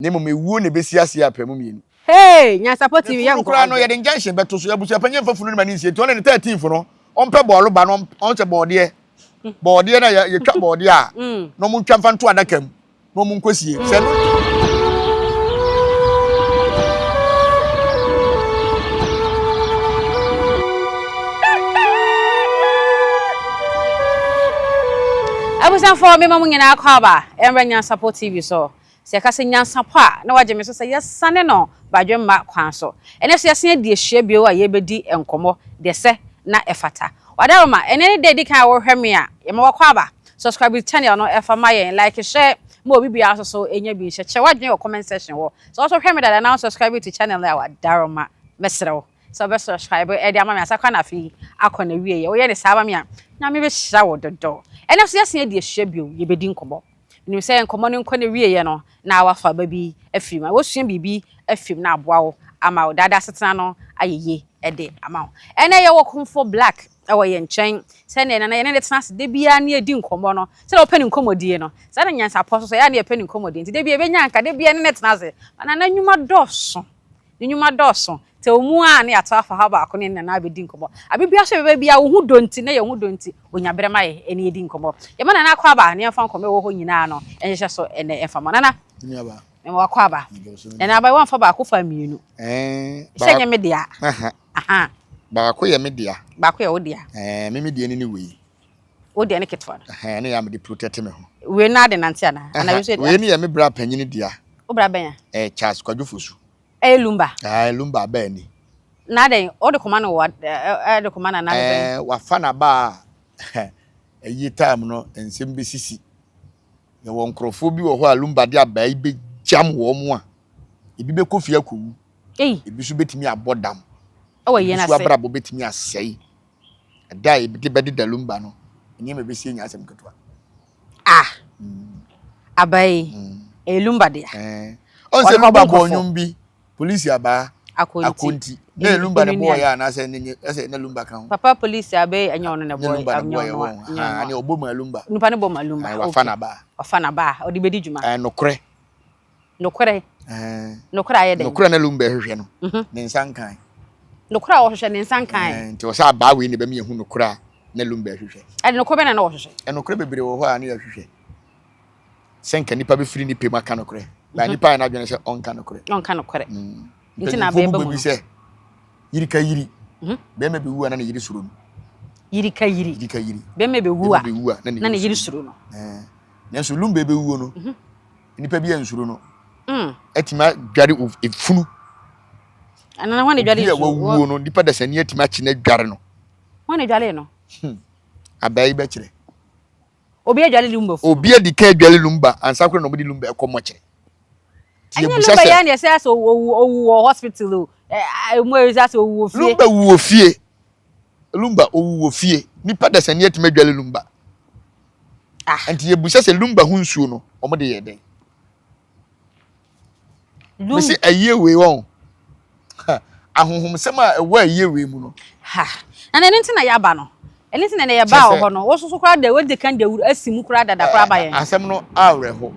Na mmom ewuo na ebesi aseɛ apaamu mmienu. Hey! Nyansapɔ Ne TV yɛ funu nkɔ koraa no agorɔ. yɛde injunction bɛto so. Abusuapanyin mfa funu no ma ne nsie. Nti ɔne ne 13th no ɔmpɛ bɔɔlo ba no ɔnhyɛ bɔɔdeɛ. Bɔɔdeɛ no a yɛtwa bɔɔdeɛ a na ɔmo ntwa mfa nto adaka mu na ɔmo nkɔsie. Sɛ no. Abusuafoɔ mema mo nyinaa kɔ aba ɛmmerɛ Nyansapɔ TV so. Sɛ yɛka sɛ nyansapɔ a, na wɔagye me so sɛ yɛsane no badwemma kwan so. Ɛnnɛ nso yɛasan adi ahyia bio a yɛrebɛdi nkɔmmɔ deɛ ɛsɛ na ɛfata. Wadaroma, ɛnnɛ ne da a ɛdi kan a worehwɛ me a, yɛma w'akwaaba. Subscribe to channel no fa ma yɛn, like, share ma obi biara nso so nya bi nhyɛ. Kyerɛ w'adwene wɔ comment section hɔ. Sɛ wo nso wohwɛ me dada na wo subscribe to channel no a, wadaroma, mɛsrɛ wo sɛ wobɛ subscribe de ama me ansa koraa na afe yi akɔ n'awieɛ. Woyɛ no saa ma me a, Nyame bɛhyira wo dodo. Ɛnnɛ nso yɛasan adi ahyia bio, yɛbɛdi nkɔmmɔ. Menim sɛ nkɔmmɔ no nkɔ n'awieeɛ no, na woafa aba bi afiri mu, woasua biribi afiri mu na aboa wo ama wo daadaa asetena no ayɛ yie de ama wo. Ɛnnɛ yɛwɔ Komfo Black wɔ yɛn nkyɛn. Sɛdeɛ Nana yɛne no tena ase da biara ne yɛdi nkɔmmɔ no, sɛdeɛ ɔpɛ ne nkɔmmɔdie no, saa na nyansapɔ nso so ɛyɛ a na yɛpɛ ne nkɔmmɔdie. Nti da biara yɛbɛnya anka da biara yɛne no tena ase. Ma Nana nnwuma dɔɔso. Ne nnwuma dɔɔso. Sɛ wɔn mu a na yɛato afa ha baako ne Nana abɛdi nkɔmmɔ. Abe biara nso yɛbɛba biara wo ho dɔ nti na yɛn ho dɔ nti ɔnya berɛ ma yɛ ɛne yɛdi nkɔmmɔ. Yɛma Nana akɔ aba na yɛmfa nkɔmmɔ ɛwɔ hɔ nyinaa no nhyehyɛ so ɛnɛ ɛmfa ma Nana. Mema wakɔ aba. Nana aba wamfa baako faa mmienu. Sɛ nyɛ me dea. Aha. Baako yɛ me dea. Baako yɛ wo dea. Ɛɛ me me deɛ ne ne wei. Wo deɛ ne ketewa no. Ɛhɛn ne yɛ a mede protect me ho. Wei na ade nante anaa? Anaa wei nso yɛ Wei ne yɛ me bra panyini dea. Wo bra bɛn a? Ɛɛ Charles Kwadwo Fosu. Ɛyɛ lumba. Ɛɛ lumba abaa ni. Na adɛn wode kɔma no wɔ ɛde kɔma no anaa sɛ? Ɛɛ wafa n'abaa a ɛyie time no nsɛm bɛsisi. Yɛwɔ nkurɔfoɔ bi wɔ hɔ a lumba de abaa yi bɛgyam wɔn a ebi bɛkɔ fie akɔwu. Ei. Ebi nso bɛtumi abɔ dam. Ɛwɔ Ebi yɛn nso ase. abrabɔ bɛtumi asɛe. Ɛda a ebi de bɛdeda lumba no nneɛma ɛbɛsi nyɛ asɛm ketewa. Ah. Abaa yi, ɛyɛ lumba dea. Ɔn sɛ lumba bɔɔ nnwom bi, polisi abaa, Akonti. Na ɛyɛ lumba na ɛbɔɔ yɛ anaasɛ ne nye ɛsɛ na lumba ka ho. Papa polisi abaa yi ɛnyɛ ɔno na ɛbɔɔ yɛ. Lumba na ɛbɔɔ yɛ wɔn. Ha ne ɔbɔ mu lumba. Nipa ne bɔ mu lumba. Wafa n'abaa. Wafa n'abaa ɔde bɛdi dwuma. Ɛɛ nokorɛ. Nokorɛ. Nokorɛ ayɛ dɛn? Nokorɛ na Lumba hwehwɛ no, ne nsa nkan. Nokorɛ a ɔhwehwɛ ne nsa nkan. Nti ɔsɛ abaa wei na ɛbɛma yɛhu nokorɛ a na Lumba hwehwɛ. Ɛde nokorɛ bɛn na na ɔhwehwɛ? Nokorɛ bebree wɔ hɔ a na yɛhwehwɛ. Sɛ nka nipa bɛfiri ne pɛ mu aka nokorɛ. Ba nipa ayɛ n'adwene sɛ ɔnka nokorɛ. Ɔnka nokorɛ. Nti na abɛɛba mu no. Sɛ yiri ka yiri. Bɛrima bɛwu a na ne yere suro no. Yiri ka yiri. Yiri ka yiri. Bɛrima bɛwu a na ne yere suro no. Nanso Lumba bɛwuo no. Nipa bi ansuro no. Mm. Atumi adware efunu. Anana hɔ na dware nsuo. Obi a wawuo no nipa dasani atumi akyi na adware no. Hɔ na dware no. Hmm. Abaa yi bɛkyerɛ. Obi adware lumba funu. Obi adi kan adware lumba ansa koraa na wɔde lumba ɛkɔ mɔkyerɛ. Ɛnyɛ lumba yɛ na ɛsɛ sɛ owu owu wɔ hospital o. Emu ɛsɛ sɛ owu wɔ fie. Lumba wu wɔ fie. Lumba owu wɔ fie. Nipa dasani atumi adware lumba. Ah. Nti yɛbusa sɛ lumba ho nsuo no wɔn de yɛ dɛn? Mesi ayie wei wɔn. Ahohomsɛm a ɛwɔ ayie wei mu no. Ha. Na ɛno nti na yɛaba no. Ɛno nti na na yɛbaa wɔ hɔ no. Wo soso koraa de wodi kan de asi mu koraa dada koraa ba yɛn. Asɛm no awerɛho.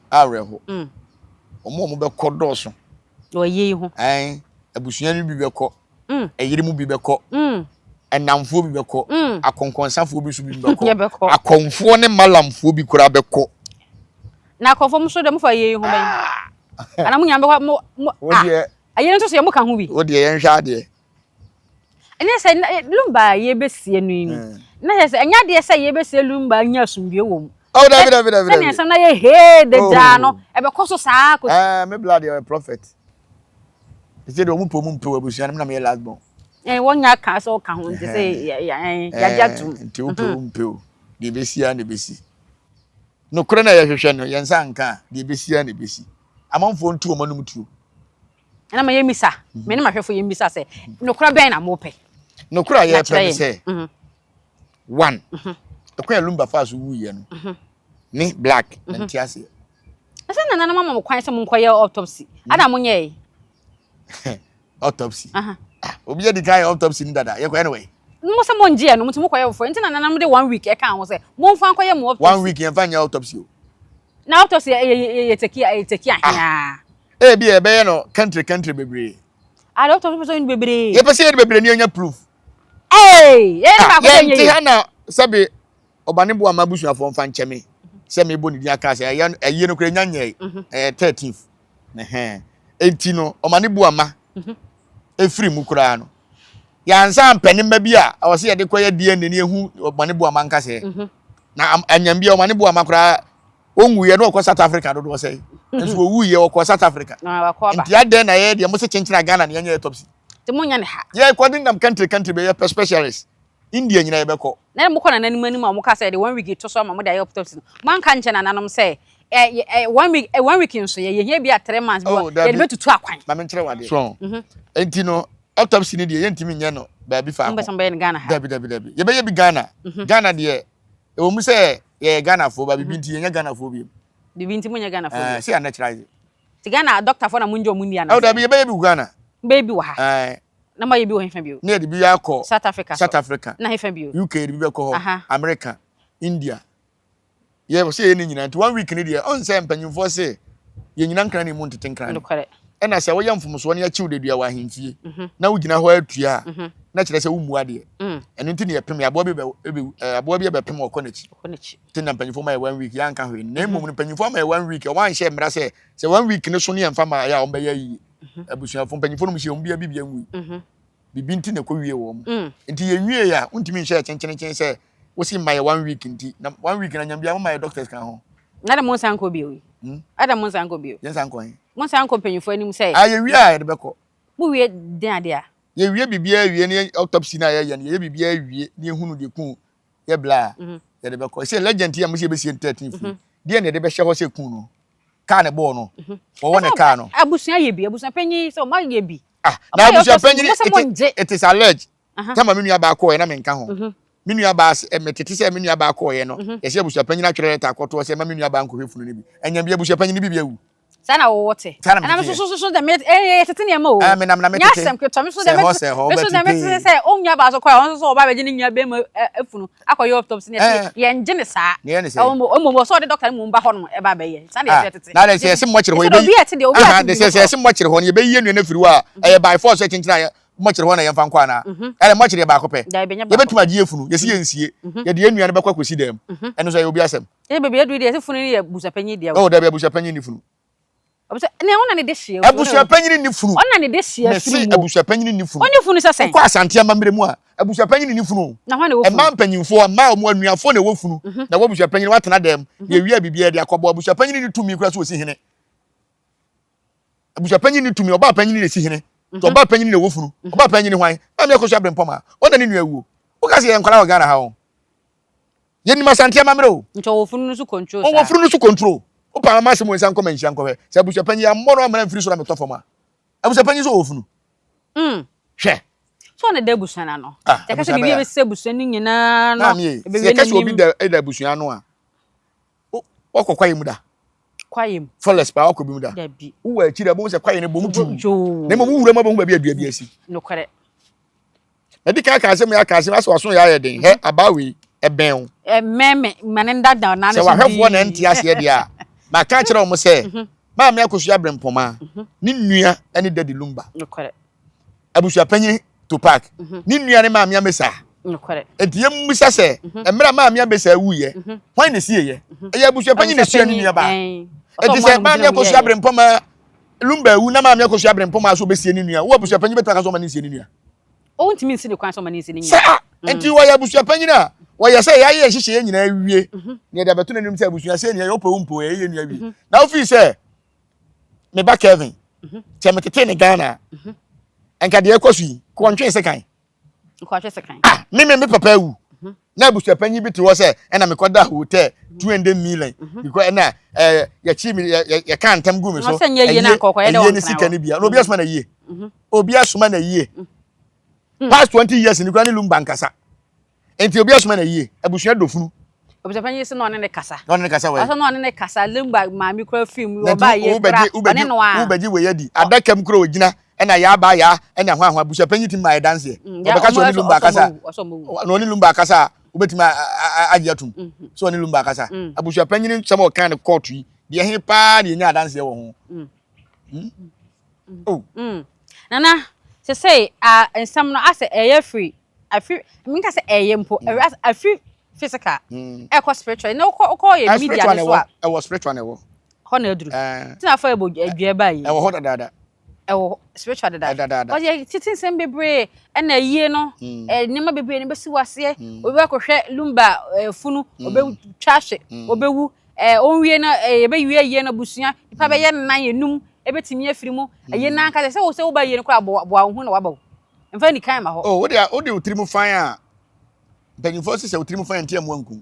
Awerɛho. Mm. Wɔn a wɔbɛkɔ dɔɔso. Wɔ ayie yi ho. Ɛn abusua no bi bɛkɔ. Ɛyere mu bi bɛkɔ. Nnamfoɔ bi bɛkɔ. Akɔnkɔnsafoɔ bi nso bi bɛkɔ. Akɔmfoɔ ne malamfoɔ bi koraa bɛkɔ. Na akɔmfoɔ mo nso deɛ mofa ayie yi ho bɛn? Ah! Ana mo nyinaa bɛkɔ mo mo ah ayie no nso so yɛ mo ka ho bi. Wo deɛ yɛnhwɛ adeɛ. Ɛnyɛ sɛ lumba a yɛbɛsie no yi na yɛ sɛ ɛnyɛ adeɛ sɛ yɛbɛsie lumba anya asomdue wɔ mu. Oh dabi dabi dabi. Sɛnea nsɛm na yɛ hee dagyaa no ɛbɛkɔ so saa kɔsi. Ɛɛ me bla deɛ ɔyɛ prophet. Ɛsɛ deɛ ɔmo pɛ ɔmo mpɛ wɔ abusua no mu na meyɛ last born. Ɛn wɔn nya ka sɛ ɔka ho nti sɛ yɛagye atum. Nti wopɛ wo mpɛ o deɛ ebesi ara na ebesi. Nokorɛ na yɛhwehwɛ no yɛn nsa nka a deɛ ebesi ara na ebesi. Amanfoɔ ntu wɔn anum tuo. Ɛna ma yɛmmisa me ne m'ahwɛfo yɛmmisa sɛ nokorɛ bɛn na mopɛ? Nokorɛ a yɛpɛ ne sɛ one ɛkwan a Lumba faa so wuiɛ no me black mente aseɛ. Ɛsɛ nananom ama mo kwan sɛ monkɔyɛ autopsy. Mm. Ada monyɛe. Autopsy. Ah, obi adi kan yɛ autopsy ni dada. Yɛkɔyɛ no wɛ. Mo sɛ mongye ɛno, nti mokɔyɛ foforɔ. Nti na nananom de one week ɛka ho sɛ momfa nkɔyɛ mo autopsy. One week yɛmfa nyɛ autopsy o. Na autopsy yɛ yɛ yɛ take yɛ take ahea. Ebi a yɛbɛyɛ no country country bebree. Ah, autopsy pɛ sɛ ɔyɛ no bebree. Yɛpɛ sɛ yɛ no bebree ne yɛnya proof. Ee, yɛyɛ no baako sɛ nyɛ Yɛnte yie. ha na sɛbe ɔba ne boa ma abusuafoɔ mfa nkyɛ me sɛ mebɔ ne din aka sɛ ɛyɛ ɛyie no koraa ɛnya nyɛe ɛyɛ 13th. Ɛhɛn. Enti no ɔma ne boa ma ɛfiri mu koraa no yɛansa ampɛ ne mma bi a ɛwɔ sɛ yɛde kɔyɛ DNA ne yɛhu ɔma ne boa ma nkasɛɛ. Na anyam bi a ɔma ne boa ma koraa ɔnwuiɛ na ɔkɔ South Africa dodoɔ sɛe nso ɔwuiɛ ɔkɔ South Africa. Nti adɛn na yɛyɛ deɛ mo se kyenkyena Ghana na yɛnyɛ autopsy. Nti mo nyɛ ne ha. Yɛ kɔ ne nam country country bɛyɛ pɛ specialist. India nyina yɛbɛkɔ. Na mo kɔ nananom anim a wɔn ka sɛ yɛde one week to so ama mo de ayɛ autopsy no, mo anka nkyɛ nananom sɛ ɛ ɛ one week ɛ one week nso yɛ yɛhia bi a 3 months bi Oh wɔ dabi. yɛde bɛtutu akwan. Ma me nkyerɛ wo adeɛ. So nti no autopsy no deɛ yɛntumi nyɛ no baabi Mo faako. pɛ sɛ mo bɛyɛ no Ghana ha. Dabi dabi dabi. Yɛbɛyɛ bi Ghana. Ghana deɛ ɛwɔ mu sɛ yɛyɛ Ghanafoɔ ba bibi nti yɛnyɛ Ghanafoɔ biom. Bibi nti mo nyɛ Ghanafoɔ Ɛɛ biom. sɛ yɛ naturalize. Nti Ghana doctor foɔ na mo ngye wɔn nni Oh anaasɛ? dabi yɛbɛyɛ bi wɔ Ghana. Mo bɛyɛ bi wɔ ha. Ɛɛ. Na moayɛ bi wɔ hefa bio? Ne yɛde bi akɔ South Africa so. South Africa. Na hefa bio? UK yɛde bi bɛkɔ hɔ. Aha. America, India. Yɛ sɛ yɛ ne nyinaa nti one week ne deɛ ɔn sɛ mpanyinfoɔ se yɛ nyina nkran ne mu ntete nkran. Nokorɛ. Ɛna sɛ woyɛ mfomsoɔ ne akyiw dedua wɔ ahemfie na wogyina hɔ atua a na kyerɛ sɛ wommu adeɛ. Ɛno nti ne yɛpem aboa bi bɛ ebe aboa bi bɛpem ɔkɔ n'akyi. Ɔkɔ n'akyi. Nti na mpanyinfoɔ ma yɛ one week yɛanka hwee. Na mmom no mpanyinfoɔ ama yɛ one week wɔn anhyɛ mmara sɛ sɛ one week ne so ne yɛmfa ma yɛ a wɔn bɛyɛ yie. Abusuafo mpanyinfoɔ no mu hyɛ wɔn bia bibia nwui. Bibi nti na ɛkɔ wie wɔn. Nti yɛnwie a wontumi nhyɛ kyenkyenkyen sɛ wosi ma yɛ one week nti na one week na nyambia mo ma yɛ doctors ka ho. Na de mo nsa nkɔ bio yi. Ada mo nsa nkɔ bio. Yɛn nsa nkɔ he. Mo nsa nkɔ mpanyinfoɔ anim sɛ. Ah yɛwie a yɛde bɛkɔ. Mo wie den adeɛ a. Yɛwie biribiara wie ne autopsy na yɛyɛ no yɛyɛ biribiara wie ne yɛhunu deɛ ku yɛ bla a yɛde bɛkɔ. Sɛ legend yi a mo sɛ yɛbɛsie no 13 fi. Deɛ na yɛde bɛhyɛ hɔ sɛ ku no. Kaa ne bɔɔ no. Wɔwɔ ne kaa no. Abusua yɛ bi abusua panyin sɛ ɔmo ayɛ bi. Ah na abusua panyin it is alleged. Tama me nua baa kɔɔ yɛ na menka ho. Me nua baa metete sɛ me nua baa kɔɔ yɛ no. Yɛsɛ abusua panyin atwerɛ lɛta akɔtoɔ sɛ ma me nua baa nkɔhwɛ funu no bi. Ɛnyɛ bi abusua panyin bi bi awu. Saa na wɔwɔ te. Saa na Ɛna me metete. so so so dɛ me ɛyɛ tete nneɛma o. Ah me nam na Nyɛ metete. asɛm ketewa me so dɛ Sɛ me hɔ sɛ hɔ me so wobɛte dɛ mete pee. sɛ o nua baa so kɔ a ɔno nso so ɔba abɛgye ne nua bɛrima afunu akɔyɛ autopsy ne Eh. yɛse yɛngye ne saa. Ne yɛ ne sɛ. Ɛwɔ mo mmom ɔsɛ ɔde doctor no mmom ba hɔ nom ɛba abɛyɛ. Saa na Ah, yɛsɛ tete. na de sɛ yɛse mmɔkyere hɔ Sɛ yɛbɛyi. obi a ɛte deɛ obi a Aha, ɛte de biribi sɛ sɛ yɛse mmɔkyere hɔ no yɛbɛyi yɛn nua no afiri hɔ a ɛyɛ by force sɛ kyenkyene a mmɔkyere hɔ na yɛmfa nkɔ anaa? Ɛnɛ mmɔkyere yɛ baako pɛ. Dabi, ɛnyɛ baako. Yɛbɛtumi agye yɛfunu, yɛsi yɛnsie. Yɛde yɛn nua no bɛkɔ akɔsi dɛm. Ɛno nso ɛyɛ obi asɛm. Ɛyɛ baabi aduru deɛ yɛse funu no yɛ abusuapanyin deɛ o. Oh, dabi abusuapanyin ni funu. Ɔbɛsɛ ne ɔna ne de hyia. Abusuapanyin ni funu. Ɔna ne de hyia Mese firi mu. abusuapanyin ni funu. Ɔne funu sɛ sɛn? Wokɔ Asante amammerɛ mu a, abusuapanyin ni funu. Na hwan na ɛwɔ funu? Mmaa mpanyinfoɔ, mmaa a wɔn anuafoɔ na ɛwɔ funu. Na wɔ abusuapanyin watena dɛm. Yɛwie a biribiara de akɔbɔ. Abusuapanyin ni tumi kura so osi hene. Abusuapanyin ni tumi, ɔbaa panyin na esi hene. Nti ɔbaa panyin na ɛwɔ funu. Ɔbaa panyin ni hwan? Maame Akosua Abrempɔm a, ɔna ne nua awuo. Woka sɛ yɛn nkwadaa wɔ Ghana ha o. Yɛnim Asante amammerɛ o. Nti ɔwɔ funu no so control saa. Ɔwɔ funu no so control. Wopa mama asɛm wɔ nsa nkɔ manhyia nkɔhwɛ. Sɛ abusuapanyin ammɔ no amena mfiri soro ametɔ fam a. Abusuapanyin sɛ ɔwɔ funu. Hwɛ. So ɔna da abusua no ano. Ah, Sɛ yɛka sɛ abusua biribi bɛyɛ a a. ɛbɛsi abusua no nyinaa no, Maame ye, sɛ ɛbɛwie yɛka sɛ obi n'anim. da da abusua ano a, wɔkɔ kwaeɛ mu da. Kwaeɛ mu. Forest paa wɔkɔ bi mu da. Dabi. Wowɔ akyiri a, wobɛhu sɛ kwaeɛ no bom tuu. Yoo. Na mmom wowura mu abɛhu baabi a dua bi asi. Nokorɛ. Madi kan aka asɛm yi aka asɛm asɛ waso yɛ ayɛ den. Hɛ abaa wei ɛbɛn wo. Ɛmɛn me ma ne nda da na ne Sɛ so wahwɛfoɔ na dii. ɛnte aseɛ deɛ a, maka akyerɛ wɔn sɛ Maame Akosua Abrempɔmaa ne nua ne Daddy Lumba. Nokorɛ. Abusuapanyin Tupac ne nua ne Maame Amesa. Nokorɛ. Enti yɛmmisa sɛ mmerɛ a Maame Amesa wuiɛ, hwan na ɛsieeɛ? Ɛyɛ abusuapanyin na ɛsua ne nua baa. Enti sɛ Maame Akosua Abrempɔmaa Lumba awu na Maame Akosua Abrempɔmaa so ɔbɛsie ne nua, wo abusuapanyin bɛtumi aka sɛ ɔma no nsie ne nua? Ɔntumi nsi ne kwan sɛ ɔma no nsi ne nua. Saa! Enti wɔyɛ abusuapanyin a, wɔyɛ sɛ yɛayɛ yɛn nhyehyɛeɛ nyinaa awie, na yɛde abɛto n'anim sɛ abusua sɛ nea yɛwɔ wo mpo yɛyɛ yɛn nua awie. Na wofii sɛ me ba Kevin, sɛ metetee ne Ghana a, nka deɛ ɛkɔ so yi, kɔntwee sekan. Nkɔhwɛ sekan. Ah, me me me papa awu. Na abusuapanyin bi te hɔ sɛ ɛna mekɔda hotel 200 million because ɛna ɛɛ yɛkyi mi yɛ yɛka ntam gu mi so. Ɔsɛ nyɛ yie na nkɔkɔ yɛ dɛ ɛyie wɔn ne tena sika hɔ. no bia na obi asoma na yie. Obi asoma na yie. Past 20 years ni kura ne Lumba nkasa. Nti obi asoma na yie. Abusua dɔ funu. Abusuapanyin sɛ na ɔne ne kasa. Na ɔne ne kasa wɔ Ɔsɛ na ɔne ne kasa Lumba maame kura firi mu na ɔbaa nti yie kura wobɛgye ɔne wobɛgye no a. wobɛgye wei adi adaka mu kura ogyina ɛna yaa ba yaa ɛna ho ahoa abusuapanyin ti ma yɛ danseɛ ɔbɛka sɛ ɔne Lumba akasa na ɔne Lumba akasa a wobɛtumi agye atum sɛ ɔne Lumba akasa abusuapanyin nsɛm a ɔka ne kɔɔto yi Deɛ he paa na yɛnya adanseɛ wɔ ho? Hmm? Oh. Nana, sesei a nsɛm no asɛ ɛyɛ firi afiri menka sɛ ɛyɛ mpo afiri physical ɛkɔ spiritual na wokɔ wokɔ yɛ media no so a ɛwɔ spiritual na ɛwɔ hɔ na aduru nti na afa ɛbɔ adua ba yi ɛwɔ hɔ dadaada. Ɛwɔ spiritual dada. Dadaada. Because yɛ tete nsɛm bebree ɛna ayie no nneɛma bebree no bɛsi waseɛ. Obi akɔhwɛ lumba funu, ɔbɛtwa ahwe, ɔbɛwu, ɔnwie no yɛbɛwie ayie no, abusua nipa bɛyɛ nnan enum ɛbɛtumi afiri mu ayie no ankasa. Sɛ wo sɛ woba ayie no koraa, boa boa wo ho na waba wo mfa nikan ma hɔ. Oh, wode wode wo tirim fan a, mpanyinfoɔ sɛ wo tirim fan nti amoa nkum.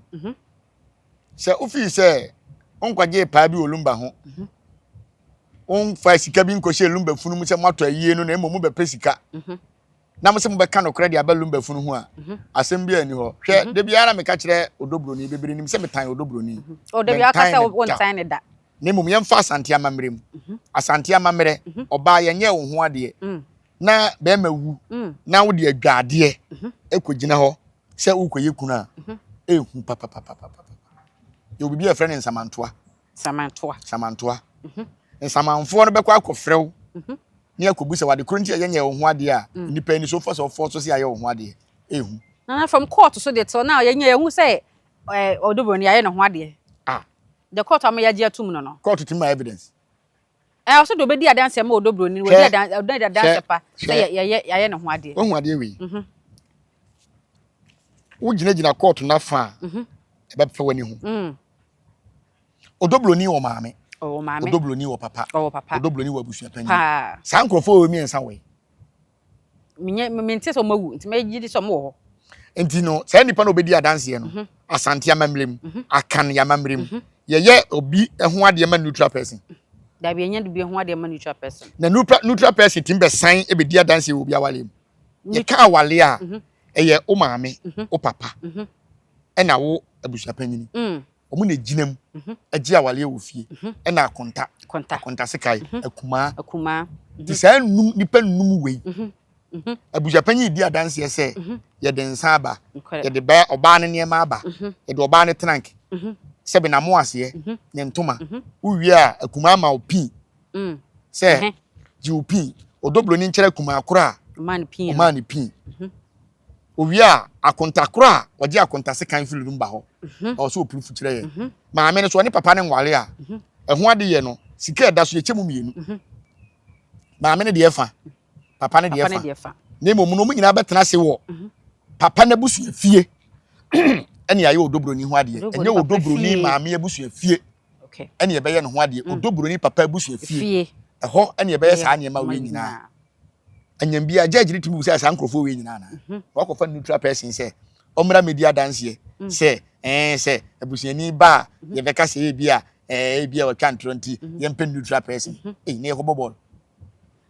Sɛ wofii sɛ wonkɔgyee paa bi wɔ lumba ho, womfa sika bi nkɔhyɛ lumba funu mu sɛ moatɔ ayie no na mmom mobɛpɛ sika na mo sɛ mobɛka nokorɛ de aba lumba funu ho a, asɛm bi ani hɔ. Hwɛ, da biara meka kyerɛ Odobroni, bebree nim sɛ metan Odobroni. Oh, da biara ka sɛ wontan ne da. Na mmom yɛmfa Asante amammerɛ mu. Asante amammerɛ, ɔbaa yɛnyɛ wo ho adeɛ na bɛrima wu na wode adwadeɛ ɛkɔgyina hɔ sɛ wokɔyɛ kunu a, ɛhu papapapapapa. Yɛwɔ biribi a yɛfrɛ no nsamantoa. Samantoa. Samantoa. Nsamanfoɔ no bɛkɔ akɔfrɛ wo ne akɔbu sɛ wade koro nti a yɛnyɛ wo ho adeɛ a, nnipa ani so wofɔ sɛ wɔfɔ so sɛ yɛayɛ wo ho adeɛ. Ɛhu. Nana, from court so deɛ till now yɛnyɛ yɛhu sɛ Odobroni yɛayɛ ne ho adeɛ. Ah. The court ama yɛagye atum no. Court tumi ma evidence. Ɔsɛ deɛ ɔbɛdi adanseɛ ma Odobroni no, wɔdi adanseɛ, ɔdi adanseɛ pa sɛ yɛyɛ yɛayɛ ne ho adeɛ. Wohu adeɛ wei? Wogyinagyina court no afa a, ɛbɛfɛ w'ani ho. Odobroni wɔ maame. Ɔwɔ maame. Odobroni wɔ papa. Ɔwɔ papa. Odobroni wɔ abusua panyin. Paa. Saa nkurɔfoɔ wɔ mmiɛnsa wɔ yi. Menyɛ mente sɛ ɔmo awu nti mɛgye di sɛ ɔmo wɔ hɔ. Nti no saa nipa na obedi adanseɛ no, Asante amammerɛ mu, Akan yɛ amammerɛ mu, yɛyɛ obi ho adeɛ ma neutral person. Dabi, yɛnyɛ obi ho adeɛ ma neutral person. Na neutral person tumi bɛsan bɛdi adanseɛ wɔ obi awaleɛ mu. Yɛka awaleɛ a, ɛyɛ wo maame, wo papa, ɛna wo abusua panyini. Wɔn na gyina mu gye awaleɛ wɔ fie, ɛna akonta, akonta sekae, akumaa. Akumaa. Nti saa num nipa num wei, abusuapanyin di adanseɛ sɛ yɛde nsa aba, yɛde bɛɛ ɔbaa ne nneɛma aba, yɛde ɔbaa ne trank, sɛbi n'amo aseɛ, ne ntoma. Wowie a, akumaa ma wo pii sɛ gye wo pii. Odobroni nkyerɛ akumaa koro a ɔmaa ne pii. Owie a, akonta koro a ɔgye akonta sekan firi no ba hɔ, ɔwɔ sɛ ɔpuru kyerɛ yɛn. Maame no so ɔne papa no nware a, ɛho ade yɛ no, sika ɛda so yɛkyɛ mu mmienu. Maame no deɛ fa, papa no deɛ fa. Na mmom no, wɔn nyinaa bɛtena ase wɔ papa no abusua fie ɛne ayɛ Odobroni ho adeɛ. Ɛnyɛ Odobroni maame abusua fie ɛne ɛbɛyɛ ne ho adeɛ. Odobroni papa abusua fie ɛhɔ ɛne ɛbɛyɛ saa nneɛma wei nyinaa. Anyam bi a judge ne tumi bisa saa nkurɔfoɔ wei nyinaa na wakɔfa neutral person sɛ ɔmmra medi adanseɛ sɛ sɛ abusuani ba a, yɛbɛka sɛ ebi a ebi a wɔtwa ntorɔ nti yɛmpɛ neutral person ne yɛkɔbɔ bɔɔl.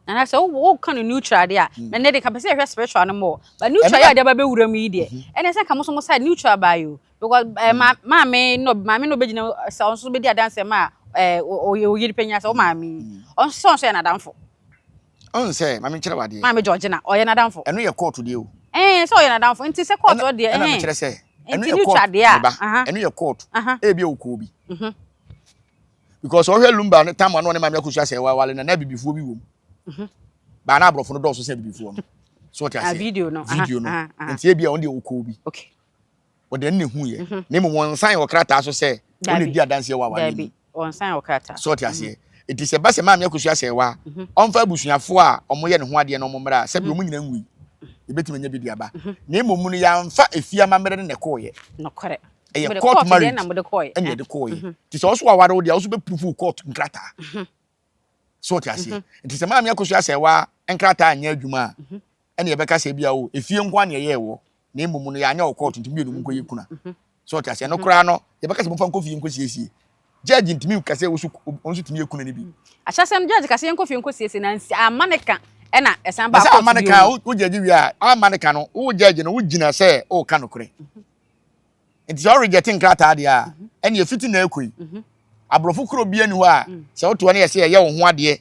Nana, sɛ woka no neutral deɛ a, na ne de ka pɛ sɛ yɛhwɛ spiritual no mɔ, but neutral yɛ adeɛ ba bɛwura mu yi deɛ, ɛnɛ sɛ nka mo so mo side neutral baa yi o, because maame no, maame no bɛgyina sɛ ɔno nso bɛdi adanseɛ ma ɔyere panyin sɛ wo maame yi, ɔno nso sɛ ɔno nso yɛ n'adamfo. Ɔn sɛ maame nkyerɛ wadeɛ. Maame Georgina, ɔyɛ n'adamfo. Ɛno yɛ court deɛ o. Sɛ ɔyɛ n'adamfo nti sɛ court deɛ. Ɛna mekyerɛ sɛ ɛno yɛ court meba, ɛno yɛ court ebi ɔkɔɔ bi. Because ɔhwɛ lumba no tam ano ne maame Akosua sɛ wawale na na abibifoɔ bi wɔ mu. Baa na aborɔfo no dɔɔso sɛ abibifoɔ no. So ɔte aseɛ. Video no. Video no. Nti ebi a ɔno deɛ ɔkɔɔ bi. Okay. Ɔde ɛno na ehu yɛ. Na mmom wɔn nsan wɔ krataa so sɛ wɔn na edi adanseɛ wɔ awareɛ mu. Wɔn nsan wɔ krataa. So ɔte aseɛ. Nti sɛ ba sɛ maame Akosua sɛ wa, ɔmfa abusuafoɔ a wɔyɛ ne ho adeɛ na wɔn mmra, sɛbi wɔn nyinaa nwui, ebetumi anya bi de aba. Na mmom no yɛamfa efie amammerɛ no na ɛkɔɔyɛ. Nokorɛ. Ɛyɛ court marriage ɛna yɛde kɔɔyɛ. Nti sɛ ɔso aware wo deɛ, ɔso bɛ prove court nkrataa. So ɔte aseɛ. Nti sɛ maame Akosua sɛ wa nkrataa anyɛ adwuma a, ɛna yɛbɛka sɛ ebia o efie nko ara na yɛyɛ wɔ, na mmom no yɛanyɛ wɔ court nti mmienu mu nkɔyɛ kuna. So ɔte aseɛ. No koraa no yɛbɛka sɛ momfa nkɔ fie nkɔ siesie. Judge ntumi nka sɛ ɔso ɔnso tumi yɛ kuna no bi. Ahyɛsɛm judge ka sɛ yɛnkɔ fie nkɔ siesie na nsi ama ne ka ɛna ɛsan ba court bio. Ama ne ka, wo judge wie a, ama ne ka no, wo judge no wogyina sɛ ɔreka nokorɛ. Nti sɛ ɔreject nkrataa deɛ a, ɛne efiti na ɛkɔ yi. Aborɔfo kuro bi ani hɔ a sɛ wotoɔ no yɛ sɛ yɛyɛ wo ho adeɛ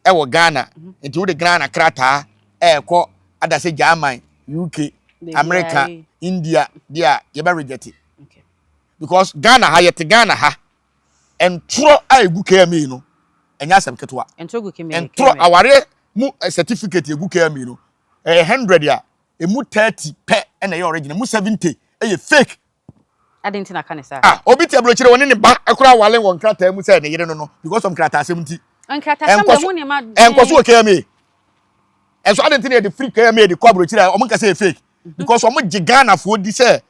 ɛwɔ Ghana, nti wode Ghana krataa ɛɛkɔ ada sɛ German, UK, America, India deɛ a, yɛbɛ reject. Because Ghana ha, yɛte Ghana ha. Ntorɔ a egu KMA no, ɛnyɛ asɛm ketewa. Ntorɔ gu KMA. Ntorɔ awareɛ mu eh, certificate egu KMA no, ɛyɛ 100 a, emu 30 pɛ ɛna ɛyɛ original, emu 70 ɛyɛ fake. Adɛn nti na aka ne saa? Ah, obi te aburokyire wɔne ne ba akora awale wɔ nkrataa mu sɛ ne yere no no because of nkrataasɛm nti. Nkrataasɛm deɛ ho nneɛma. Ɛnkɔ so wɔ KMA. Ɛnso adɛn nti na yɛde firi KMA de kɔ aburokyire a wɔn nka sɛ yɛ fake mhm. because wɔn gye Ghanafoɔ di sɛ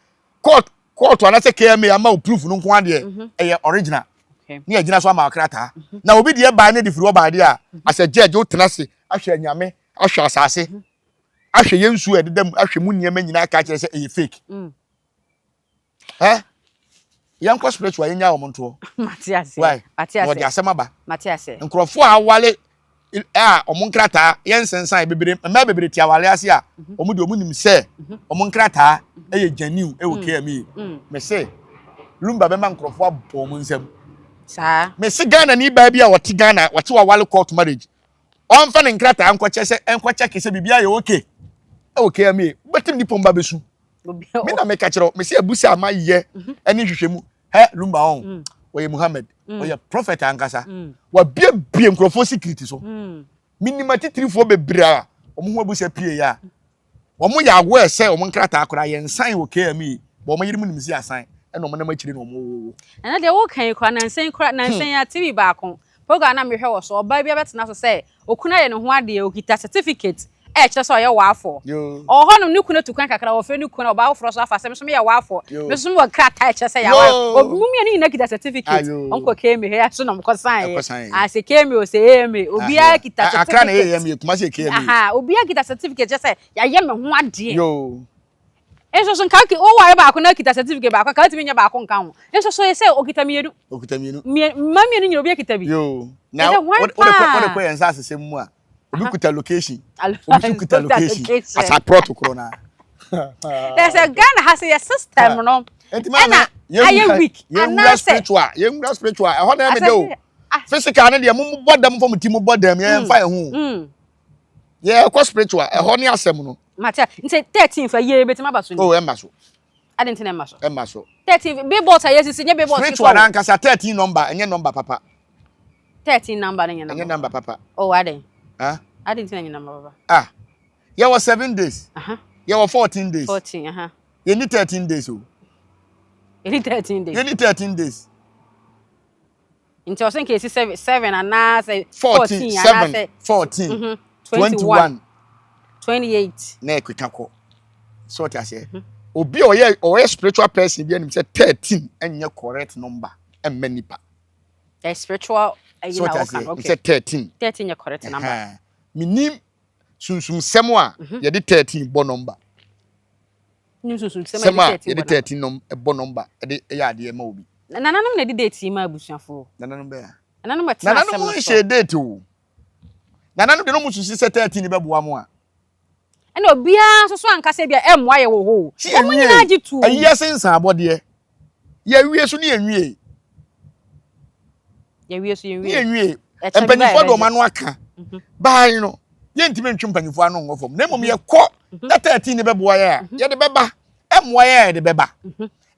court court anaasɛ KMA ama wo proof no nko adeɛ mhm. ɛyɛ original. Ne yɛgyina so ama krataa. Mhm. Na obi deɛ baa ne de firi hɔ baa deɛ a as a judge wotena ase ahwɛ anyame ahwɛ asase ahwɛ yɛn nsuo a ɛdeda mu ahwɛ mu nneɛma nyinaa ka kyerɛ sɛ ɛyɛ fake. Mm. Ɛ yɛnkɔ spiritual yɛnya wɔn ntoɔ. Mate aseɛ. Why? Mate aseɛ. Wɔde asɛm aba. Mate aseɛ. Nkurɔfoɔ a awale a wɔn nkrataa yɛn nsensan bebree mmaa bebree te awale ase a mhm. wɔn de wɔn nim sɛ mhm. wɔn nkrataa yɛ genuine ɛwɔ mm. KMA. Mm. Mese lumba bɛma nkurɔfoɔ abɔ wɔn nsam. Saa. Mese Ghana ni baa bi a wɔte Ghana wɔte wawale court marriage ɔmfa ne nkrataa nkɔkyɛ sɛ nkɔkyɛ ke sɛ biribi ayɛ okay ɛwɔ KMA wobɛtim nipa mba bɛsu. Me na meka kyerɛ wo mese abusa a mayɛ mhm. ɛne nhwehwɛmu hɛ lumba ɔn mm. wɔyɛ muhammed mm. ɔyɛ prophet ankasa mm. wabiebie nkurɔfoɔ secret so menim atitirifoɔ bebree a wɔn ho abusa pie yɛ a wɔn yɛ aware sɛ wɔn nkrataa koraa yɛn nsan wɔ KME bɔ wɔn yere mu nim si asan ɛna wɔn nam akyire na wɔn wowo. Ɛna deɛ woka yi koraa nansa yi koraa nansa yi a TV baako program na mehwɛ wɔ so ɔbaa bi abɛtena so sɛ Okunu ayɛ ne ho adeɛ, ɔkita certificate a ɛkyerɛ sɛ ɔyɛ waafoɔ. Ɔwɔ hɔnom, ne kunu atu kwan kakra, wɔfrɛ ne kunu, ɔbaa foforɔ nso afa sɛ, me nso meyɛ waafoɔ, me nso mewɔ krataa a ɛkyerɛ sɛ yɛaware. Wɔn mmienu nyinaa kita certificate. Wɔkɔ KMA ha so na wɔkɔsaeɛ. Ah, sɛ KMA o, sɛ AMA, obiara kita certificate. Aha, obiara kita certificate kyerɛ sɛ yɛayɛ me ho adeɛ. Nso so nka woware baako na kita certificate baako nka wotumi nyɛ baako nka ho. Nso so sɛ okita mmienu. Okita mmienu. Mma mmienu nyina obi akita bi. Yoo. Na wode kɔ wode kɔ yɛn nsa asesɛm mu a obi kuta location. Obi nso kuta location. Asa plot koro na. Dɛ sɛ Ghana ha sɛ yɛ system no. Ɛna ayɛ weak. Yɛnwura spiritual yɛnwura spiritual ɛhɔ na ɛmɛ de o. Physical ne deɛ mo bɔ dam fam ti mo bɔ dam yɛn fa yɛn ho. Yɛkɔ spiritual ɛhɔ ne asɛm no. Mate nti 13 fa yie betumi aba so ni. Oh ɛmma so. Adi nti na ɛmma so. Ɛmma so. 13 billboards a yɛsisi nyɛ billboards. Spiritual na ankasa 13 number ɛnyɛ number papa. 13 number no nyɛ number. Ɛnyɛ number papa. Oh adɛn. Ah. Adi nti na ɛnyɛ number papa. Ah. Yɛwɔ 7 days. Uh -huh. Yɛwɔ 14 days. 14 uh -huh. Yɛni 13 days o. Yɛni 13 days. Yɛni 13 days. Nti ɔsɛ nka esi seven seven anaasɛ 14 anaasɛ 14 21 28. Na ɛkeka kɔ so ɔte aseɛ mhm. obi a ɔyɛ ɔyɛ spiritual person bi anim sɛ 13 ɛnyɛ correct number ɛmma nipa. Ɛ spiritual ɛyi na ɔka no okay sɛ 13 13 yɛ correct number. Menim sunsumsɛm a mhm. yɛde 13 bɔ number. Sɛm a yɛde 13 nɔm bɔ nɔmba de yɛ adeɛ ma obi. Nananom na ɛde date yi ma abusuafoɔ. Nananom bɛn a? Nananom ɛtena asɛm no so. Nananom nhyɛ date o. Nananom de no mo susi sɛ 13 bɛboa mo a. Ɛna obiara nso so anka sɛ bia ɛmmoa yɛ wɔ hɔ o. Wɔn nyinaa gye tuo. Ayi ase nsaabɔdeɛ. Yɛwie so ne yɛnwie. Yɛwie so yɛnwie. Ne yɛnwie. Mpanyinfoɔ de wɔn ano aka. Mhm. Baa yi no yɛntumi ntwe mpanyinfoɔ ano ngɔ fam na mmom mhm. yɛkɔ mhm. na 13 ne bɛboa yɛ a yɛde bɛba ɛmmoa yɛ a yɛde bɛba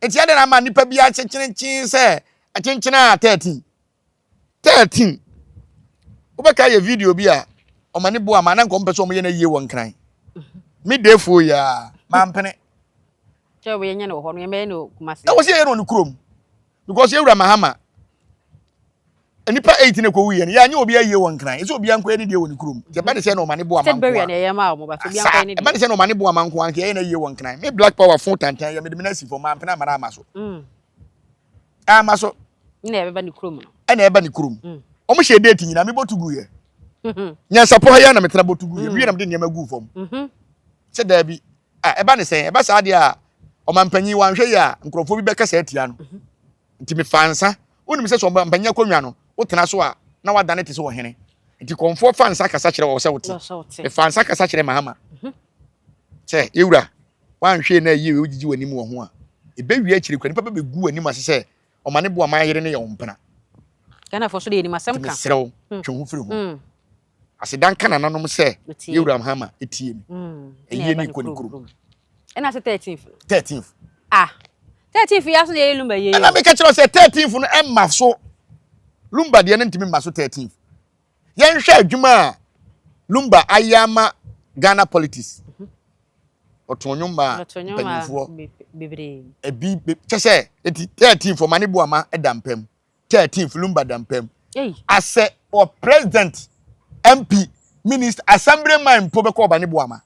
nti yɛde na ama nipa bi akyenkyenkyen sɛ akyenkyene a 13 13 wobɛka yɛ video bi a ɔma ne boa ma na nkɔm pɛ sɛ ɔmo yɛ no yie wɔ nkran me deefoɔ yi a mampene sɛ wɔyɛ no wɔ hɔ no yɛmɛyɛ no Kumasi ɛwɔ sɛ yɛyɛ no wɔ ne kurom because yɛwura Mahama nnipa 8 na ɛkɔwu yɛ no yɛanyɛ obi ayie wɔ nkran ɛsɛ obi ankɔyɛ ne deɛ wɔ ne kurom nti ɛba ne sɛ na ɔma ne bo ama nkoa saa ɛba ne sɛ na ɔma ne bo ama nkoa nka yɛyɛ no ayie wɔ nkran me black power fo tantan yɛ mede me no asi fam mampene amara ama so mm. ama so ɛna ɛbɛba ne kurom no ɛna ɛba ne kurom mm. wɔn hyɛ date nyinaa mebɔ tu gu yɛ mm-hmm. nyansapɔ ha yɛ na metena bɔ tu gu yɛ wie na mede nneɛma gu fam mm-hmm. sɛ daabi a ɛba ne sɛn ɛba saa deɛ a ɔmampanyin wanhwɛ yɛ a nkurɔfoɔ bi bɛkasa atia no mm-hmm. Nti mefaa nsa. Wonim sɛ sɛ ɔmampanyin akonnwa no, wotena so a, na woadane te sɛ ɔhene. Nti kɔmfoɔ fa nsa kasa kyerɛ wɔ sɛ wote. Mefaa nsa kasa kyerɛ Mahama mhm. sɛ, yɛwura, woanhwee na ayie wei wogyigye w'anim wɔ ho a, ɛbɛwie akyire kura nipa bɛbɛgu w'anim ase sɛ ɔma ne boa ma yere no yɛ wo mpena. Ghanafoɔ so deɛ yɛnim asɛm ka. Mesrɛ wo, hmm. twe ho firi ho. Hmm. Aseda nka nananom sɛ yɛwura Mahama ɛtie me. Hmm. Ɛyie ne kɔ ne kurom. Ɛna sɛ 13th. 13th. Ah. 13th yɛ aso na yɛyɛ lumba yie. Ɛna meka kyerɛ sɛ 13th no ɛma so. Lumba deɛ no ntumi mma so 13th. Yɛnhwɛ adwuma a Lumba ayɛ ama Ghana politics. Ɔtoo nnwom maa mpanyinfoɔ. Ebi kyɛ sɛ eti 13th Ɔmane Boama da mpam. 13th Lumba da mpam. Asɛ wɔ president, MP, minister, assemblyman mpo bɛkɔ Ɔmane Boama.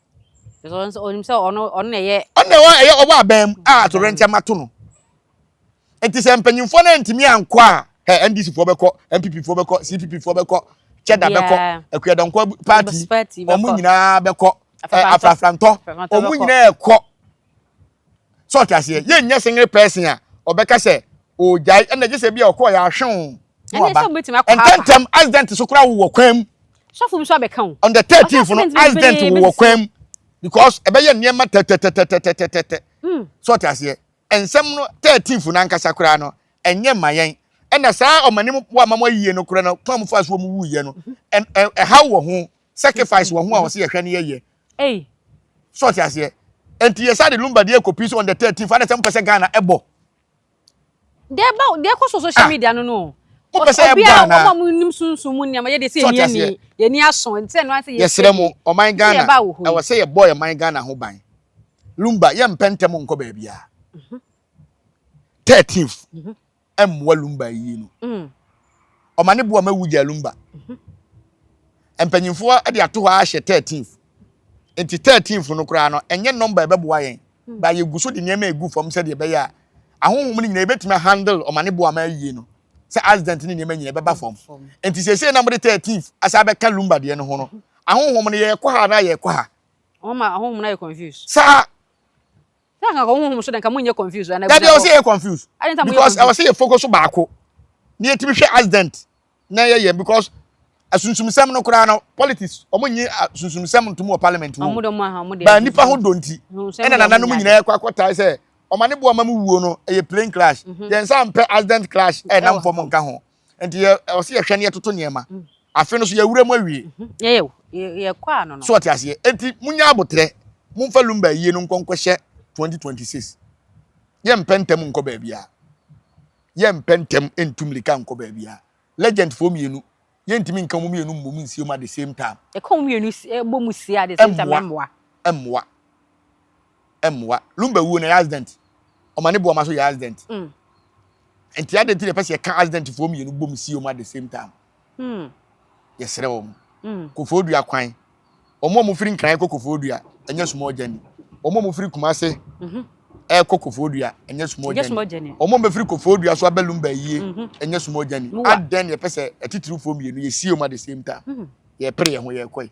Ɔnim sɛ ɔno ɔno na ɛyɛ. Ɔno na ɛyɛ ɔwɔ abɛn mu a atoyerɛnkyɛm ato no. Nti sɛ mpanyinfoɔ no antumi ankɔ a, hɛ NDC foɔ bɛkɔ, NPP foɔ bɛkɔ, CPP foɔ bɛkɔ, Cheddar bɛkɔ, Akuadɔnkɔ party, wɔn nyinaa bɛkɔ, Afrafrantɔ, wɔn nyinaa ɛkɔ. Sɛ ɔte aseɛ, yɛnyɛ single person a ɔbɛka sɛ ɔgyae, ɛna gye sɛ bi a ɔkɔɔ yɛ ahwew na waba. Ntɛntɛm accident so koraa wowɔ kwan mu. Sɔfo bi so abɛka o. On the 13th no accident wowɔ kwan mu because ɛbɛyɛ nneɛma tɛtɛtɛtɛtɛtɛ. Sɛ ɔte aseɛ. Nsɛm no 13th no ankasa koraa no, ɛnyɛ mma yɛn. Ɛna saa ɔmanim wo ama mo ayie no koraa no, kwan a wɔfaa so wɔn wuiɛ no, ɛhaw wɔ ho, sacrifice wɔ ho a wɔsɛ yɛhwɛ no yɛyɛ. So ɔte aseɛ? Enti yɛsa de Lumba deɛ kɔpii so on the 13th, adɛ sɛ mopɛ sɛ Ghana ɛbɔ. Deɛ ba deɛ kɔ so social ah. media no no. Mopɛ sɛ ɛbɔ anaa? Obi a wɔn nim sunsun mu nneɛma yɛ de sɛ yɛni ani yɛni aso nti ɛno ase yɛ. Yɛsrɛ mo ɔman Ghana ɛwɔ sɛ yɛbɔ ɔman Ghana ho ban. Lumba yɛmpɛ ntɛm nkɔ baabiara. 13th mmoa Lumba yie no. Ɔma ne boa ma wu gya Lumba. Mpanyinfoɔ de ato hɔ ahyɛ 13th. Nti 13th no koraa no ɛnyɛ nɔmba ɛbɛboa yɛn. Ba yɛgu so de nneɛma egu fam sɛdeɛ ɛbɛyɛ a ahonhom no nyinaa yɛbɛtumi handle ɔma ne boa ma yie no. Sɛ accident ne nneɛma nyinaa ɛbɛba fam. Nti seesei na mode 13th asa abɛka Lumba deɛ no ho no, ahonhom no yɛrekɔ ha anaa yɛrekɔ ha? Wɔn ma ahonhom no ayɛ confused. Saa. Sɛ anka honhom so de nka monyɛ confused ana. Dabi ɛwɔ sɛ yɛ confused. Because ɛwɔ sɛ yɛ focus baako. Na yɛtumi hwɛ accident na yɛ yɛ because asunsumsɛm no koraa no politics wɔn nyi asunsumsɛm ntom wɔ parliament mu. Ba nipa ho dɔ nti ɛna nananom nyinaa kɔ akɔtae sɛ ɔma ne boa ma mu wuo no ɛyɛ plane crash. Mhm. Yɛn nsa mpɛ accident crash ɛnam fam nka ho. Nti yɛ ɛwɔ sɛ yɛhwɛ ne yɛtoto nneɛma. Mm. Afe no so yɛwura mu awie. Mhm. Yɛyɛ yɛkɔ ano no. So ɔte aseɛ. Nti munya abotrɛ. Momfa lumba yie no nkɔ nkɔhyɛ 2026. Yɛmpɛ ntɛm nkɔ baabiara. Yɛmpɛ ntɛm ntu mmirika nkɔ baabiara. Legend foɔ mmienu, yɛntumi nka wɔn mmienu mmom nsie mu at the same time. Ɛka wɔn mmienu bɔ mu sie at the same time ɛmmoa. Ɛmmoa. Ɛmmoa. Lumba wuo no ɛyɛ accident. Ɔma ne boama so yɛ accident. Mm. Nti adɛn nti na yɛpɛ sɛ yɛka accident foɔ mmienu bɔ mu sie mu at the same time? Mm. Yɛsrɛ wɔn. Mm. Kofoɔ dua kwan. Wɔn a wɔfiri Nkran kɔ Kofoɔ Dua, ɛnyɛ small journey. Wɔn a wɔfiri Kumase mhm. ɛkɔ Kofoɔ Dua, ɛnyɛ small journey. Wɔn a wɔbɛfiri Kofoɔ Dua so aba Lumba yie, mhm. ɛnyɛ small journey. Adɛn na yɛpɛ sɛ atitirifoɔ mmienu yɛsie wɔn at the same time? Mhm. Yɛpere yɛn ho yɛrekɔ yi.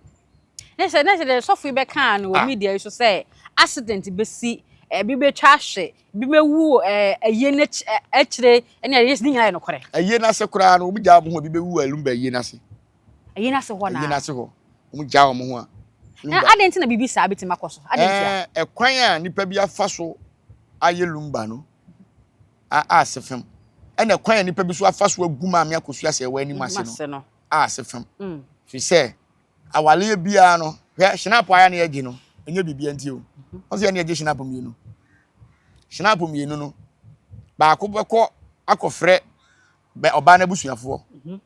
Ne sɛ ne sɛ deɛ sɔfo yi bɛkaa no wɔ ah. media yi so sɛ accident bɛsi ebi bɛtwa ahwe bi bɛwu ɛyie no akyire ɛne ɛyɛ ne nyinaa yɛ nokorɛ. Ɛyie no ase koraa no wɔn gyaa wɔn ho ebi bɛwu wɔ Lumba yie no ase. Ɛyi n'ase hɔ naa. Ɛyi n'ase hɔ. Wɔn gya wɔn ho a. Na adɛn nti na biribi saa betumi akɔ so? Adɛn nti a? Ɛkwan a nipa bi afa so ayɛ lumba no a ase fam. Ɛna ɛkwan a nipa bi so afa so agu maame akosua sɛ ɛwɔ anim ase no a ase fam. Mm. Fi sɛ awaleɛ biara no hwɛ hyinapo ayɛ na yɛgye no ɛnyɛ biribi nti o. Mhm. Wɔn sɛ yɛn na yɛgye hyinapo mmienu. Hyinapo mmienu no baako bɛkɔ akɔfrɛ ɔbaa no abusuafoɔ. Mhm.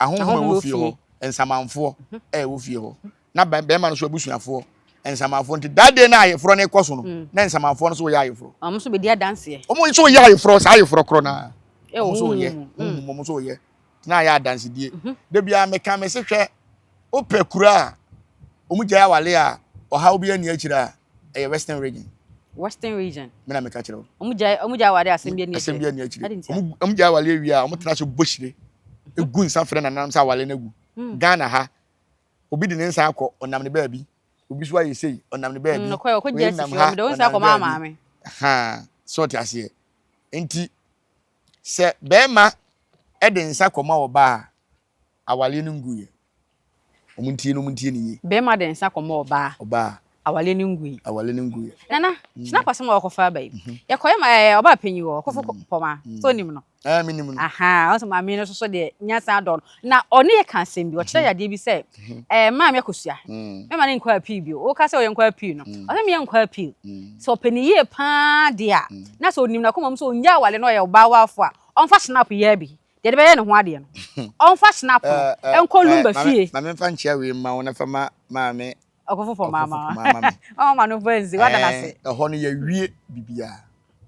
Ahonhom a ɛwɔ fie hɔ, nsamanfoɔ a ɛwɔ fie hɔ, na bɛrima no nso abusuafoɔ, nsamanfoɔ nti that day na ayeforɔ no rekɔ so no, mm. na nsamanfoɔ no nso wɔyɛ ayeforɔ. Wɔn nso bɛdi adanseɛ. Wɔn nso wɔyɛ ayeforɔ saa ayeforɔ korɔ naa. Wɔn nso wɔyɛ, mm. wɔn nso wɔyɛ. Na ayɛ adansedie. Mhm. Da biara meka me se hwɛ, wopɛ kura a, wɔn gyae awale a, ɔhaw bi ani akyire a, ɛyɛ western region. Western region. Me na meka kyerɛ wo. Wɔn gyae wɔn gyae awale asɛm bi ani akyire. Asɛm bi ani akyire. Wɔn gyae awale awie a, wɔn tena so bɔ hyire. Egu nsa frɛ nananom sɛ awale no agu. Hmm. Ghana ha, obi de ne nsa akɔ, ɔnam ne baabi. Obi so ayɛ sei, ɔnam ne baabi. Hmm, Wei nam ha, ɔnam ne baabi. Ha, so ɔte aseɛ. Nti, sɛ bɛrima de nsa kɔma ɔbaa a, Awareɛ no nguiɛ. Wɔn ntie no, wɔn ntie no yie. Bɛrima de nsa kɔma ɔbaa. Ɔbaa. Awareɛ no ngui. Awareɛ no nguiɛ. Nana, mm. Asɛm a wɔkɔfa aba yi. Mhm. Yɛkɔyɛ ma ɛɛ ɔbaa panyin wɔ ɔkɔfo mm. pɔma. Mm. So onim no. Ɛɛ mi nim no. Aha, ɔsɛ maame no soso deɛ nyansa adɔ no. Na ɔne yɛ ka asɛm bi, ɔkyerɛ mhm. yadeɛ bi sɛ mhm. ɛɛ maame akosua. Mɛma ne nkɔ appeal bio. Woka sɛ ɔyɛ nkɔ appeal no. Ɔsɛ meyɛ nkɔ appeal. Sɛ ɔpɛ ne yie paa deɛ a, na sɛ onim n'akoma mu sɛ ɔnya awale na ɔyɛ ɔbaa waafo a, ɔmfa snap yɛ bi. Deɛ de bɛyɛ ne ho adeɛ no, ɔmfa snap no nkɔ Lumba fie. Ma memfa nkyea wei mma wo na fa ma maame Ɔkofo pɔ maama. Ɔkofo pɔ maama me. Ɔma no bɔ nzi, wada n'ase. Ɛhɔ no yɛwie biribiara.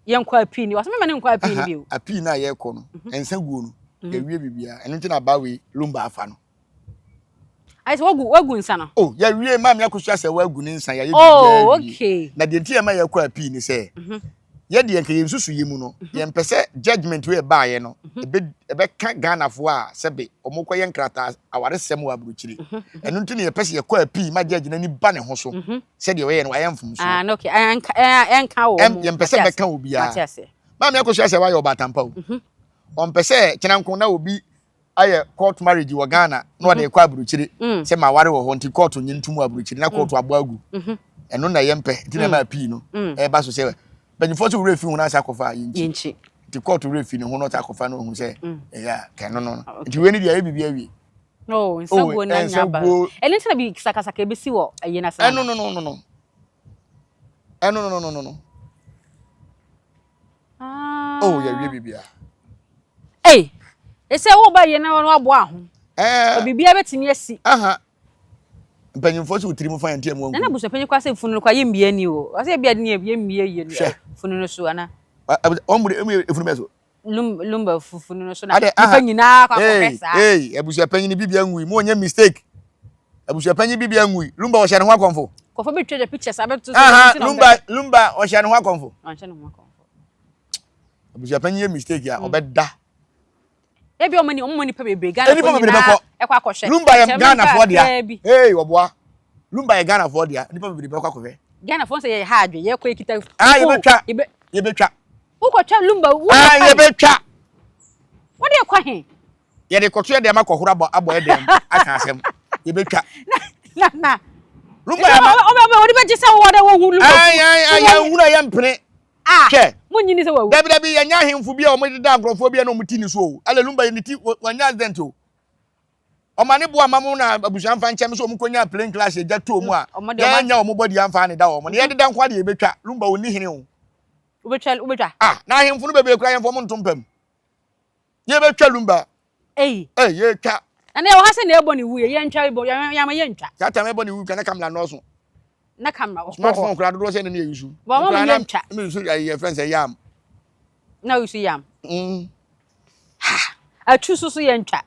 Yɛnkɔ apii ni, wɔsɛ mema no nkɔ apii ni bio. Apii no a yɛkɔ no, nsa guo no, yɛwie biribiara. Ɛno nti na abaa wei Lumba afa no. Ayɛ sɛ wagu wagu nsa no. Oh, yɛwie maame akosua sɛ wagu ne nsa yɛayɛ biribiara oh, wie. Okay. Na deɛ nti yɛma yɛkɔ apii ni sɛ, yɛ deɛ nka yɛn nsusuiɛ mu no, yɛmpɛ sɛ judgement wei ɛbaeɛ no, ɛbɛka Ghanafoɔ a sɛbe wɔkɔyɛ nkrataa awaresɛm wɔ aburokyire. Ɛno nti na yɛpɛ sɛ yɛkɔ apii ma judge no ani ba ne ho so sɛdeɛ ɔyɛɛ no wayɛ mfomsoɔ. Ah, okay. Ɛnka wɔ mu. Yɛmpɛ sɛ bɛka obiara. Maame Akosua sɛ wayɛ ɔbaatampa o. Ɔmpɛ sɛ kyenanko na obi ayɛ court marriage wɔ Ghana na ɔde kɔ aburokyire mm. sɛ ma ware wɔ hɔ nti court nye ntum wɔ aburokyire na court mm. abɔ agu mm-hmm. ɛno na yɛmpɛ nti na ɛma mm. pii no ɛba so sɛ mpanyinfoɔ sɛ wura fi ho na asa akɔfa yɛnkyi nti court wura fi ne ho na ɔsa akɔfa na ohun sɛ ɛyɛ a kɛno no ah, nti wei ne deɛ ayɛ biribi awie. Oh, nsaguo oh, na nya ba ɛno nti na bi sakasaka ebesi wɔ ɛyɛ na sa. Ɛno no no no no ɛno no no no no. Ah. Oh, yɛwie biribiara. Ei, ɛsɛ wo ba yɛ na wɔn aboa ho. Ɛɛ. Biribiara bɛtumi asi. Aha. Mpanyinfoɔ sɛ wotiri mu fa yɛn ti ɛmu angu. Nana busuapanyin kɔ asɛ funu no kɔ ayɛ mmea ni o. Ɔsɛ ebi adi ni yɛ mmea yie no. Hwɛ. Funu no so ana. Wɔn mu de emu yɛ efunu bɛ so. Lum lumba funu no so na nipa nyinaa kɔ akɔhwɛ saa. Ee abusuapanyin bibi angui mu ɔnyɛ mistake. Abusuapanyin bibi angui lumba ɔhyɛ ne ho akɔnfo. Kɔfɔ bi twɛ pictures abɛto so. Aha lumba lumba ɔhyɛ ne ho akɔnfo. Ɔnhyɛ ne ho akɔnfo. Abusuapanyin yɛ mistake a ɔbɛda. Ebi ɔmo ni ɔmo nipa bebree Ghana fo nyinaa ɛkɔ akɔhwɛ. Lumba yɛ Ghana foɔ dea. Hey ɔboa. Lumba yɛ Ghana foɔ dea. Nipa bebree bɛkɔ akɔhwɛ. Ghana foɔ sɛ yɛ ha adwe yɛ kɔ ekita. Ah yɛbɛtwa. Yɛbɛtwa. Wokɔtwa lumba. Ah yɛbɛtwa. Wode kɔ he? Yɛde kɔto yɛ dɛm akɔhoro abɔ abɔ yɛ dɛm aka asɛm. Yɛbɛtwa. Na na. Lumba yɛ ma. Ɔbɛ ɔbɛ wɔde bɛgye sɛ wɔde wɔhu lumba. Ayi ayi ayi yɛn hunu a yɛn mpene. Ah, Hwɛ. Mo nyini sɛ wawu. Dabi dabi yɛnyɛ ahemfo bi a wɔn deda nkurɔfoɔ bi a na wɔn ti ni so o. Ɛlɛ Lumba yɛ ne ti wɔnyɛ accident o. Ɔma ne bo ama mo na abusua mfa nkyɛn so wɔn kɔnya plane class agya too mu a yɛnyɛ wɔn bɔdi amfa ne da wɔn. Na yɛdeda nko adeɛ yɛbɛtwa Lumba ɔnni hene o. Wobɛtwa wobɛtwa. Ah na ahemfo no bebree koraa yɛmfa wɔn nto mpa mu. Yɛbɛtwa Lumba. Ei. Ei yɛtwa. Ɛnna yɛwɔ ha sɛ na ɛbɔ ne wu yɛ yɛntwa bɔ yɛn yɛn yɛntwa. Saa time ɛbɔ ne wu kura na kamera nɔɔso. Na kamera wɔ hɔ. Smartphone kura dodoɔ sɛ ɛna ne yɛ yusu. Wɔn mo yɛntwa. Mi yusu yɛ yɛ fɛn sɛ yam. Na yusu yam. Mm. Ha atwu so so yɛntwa.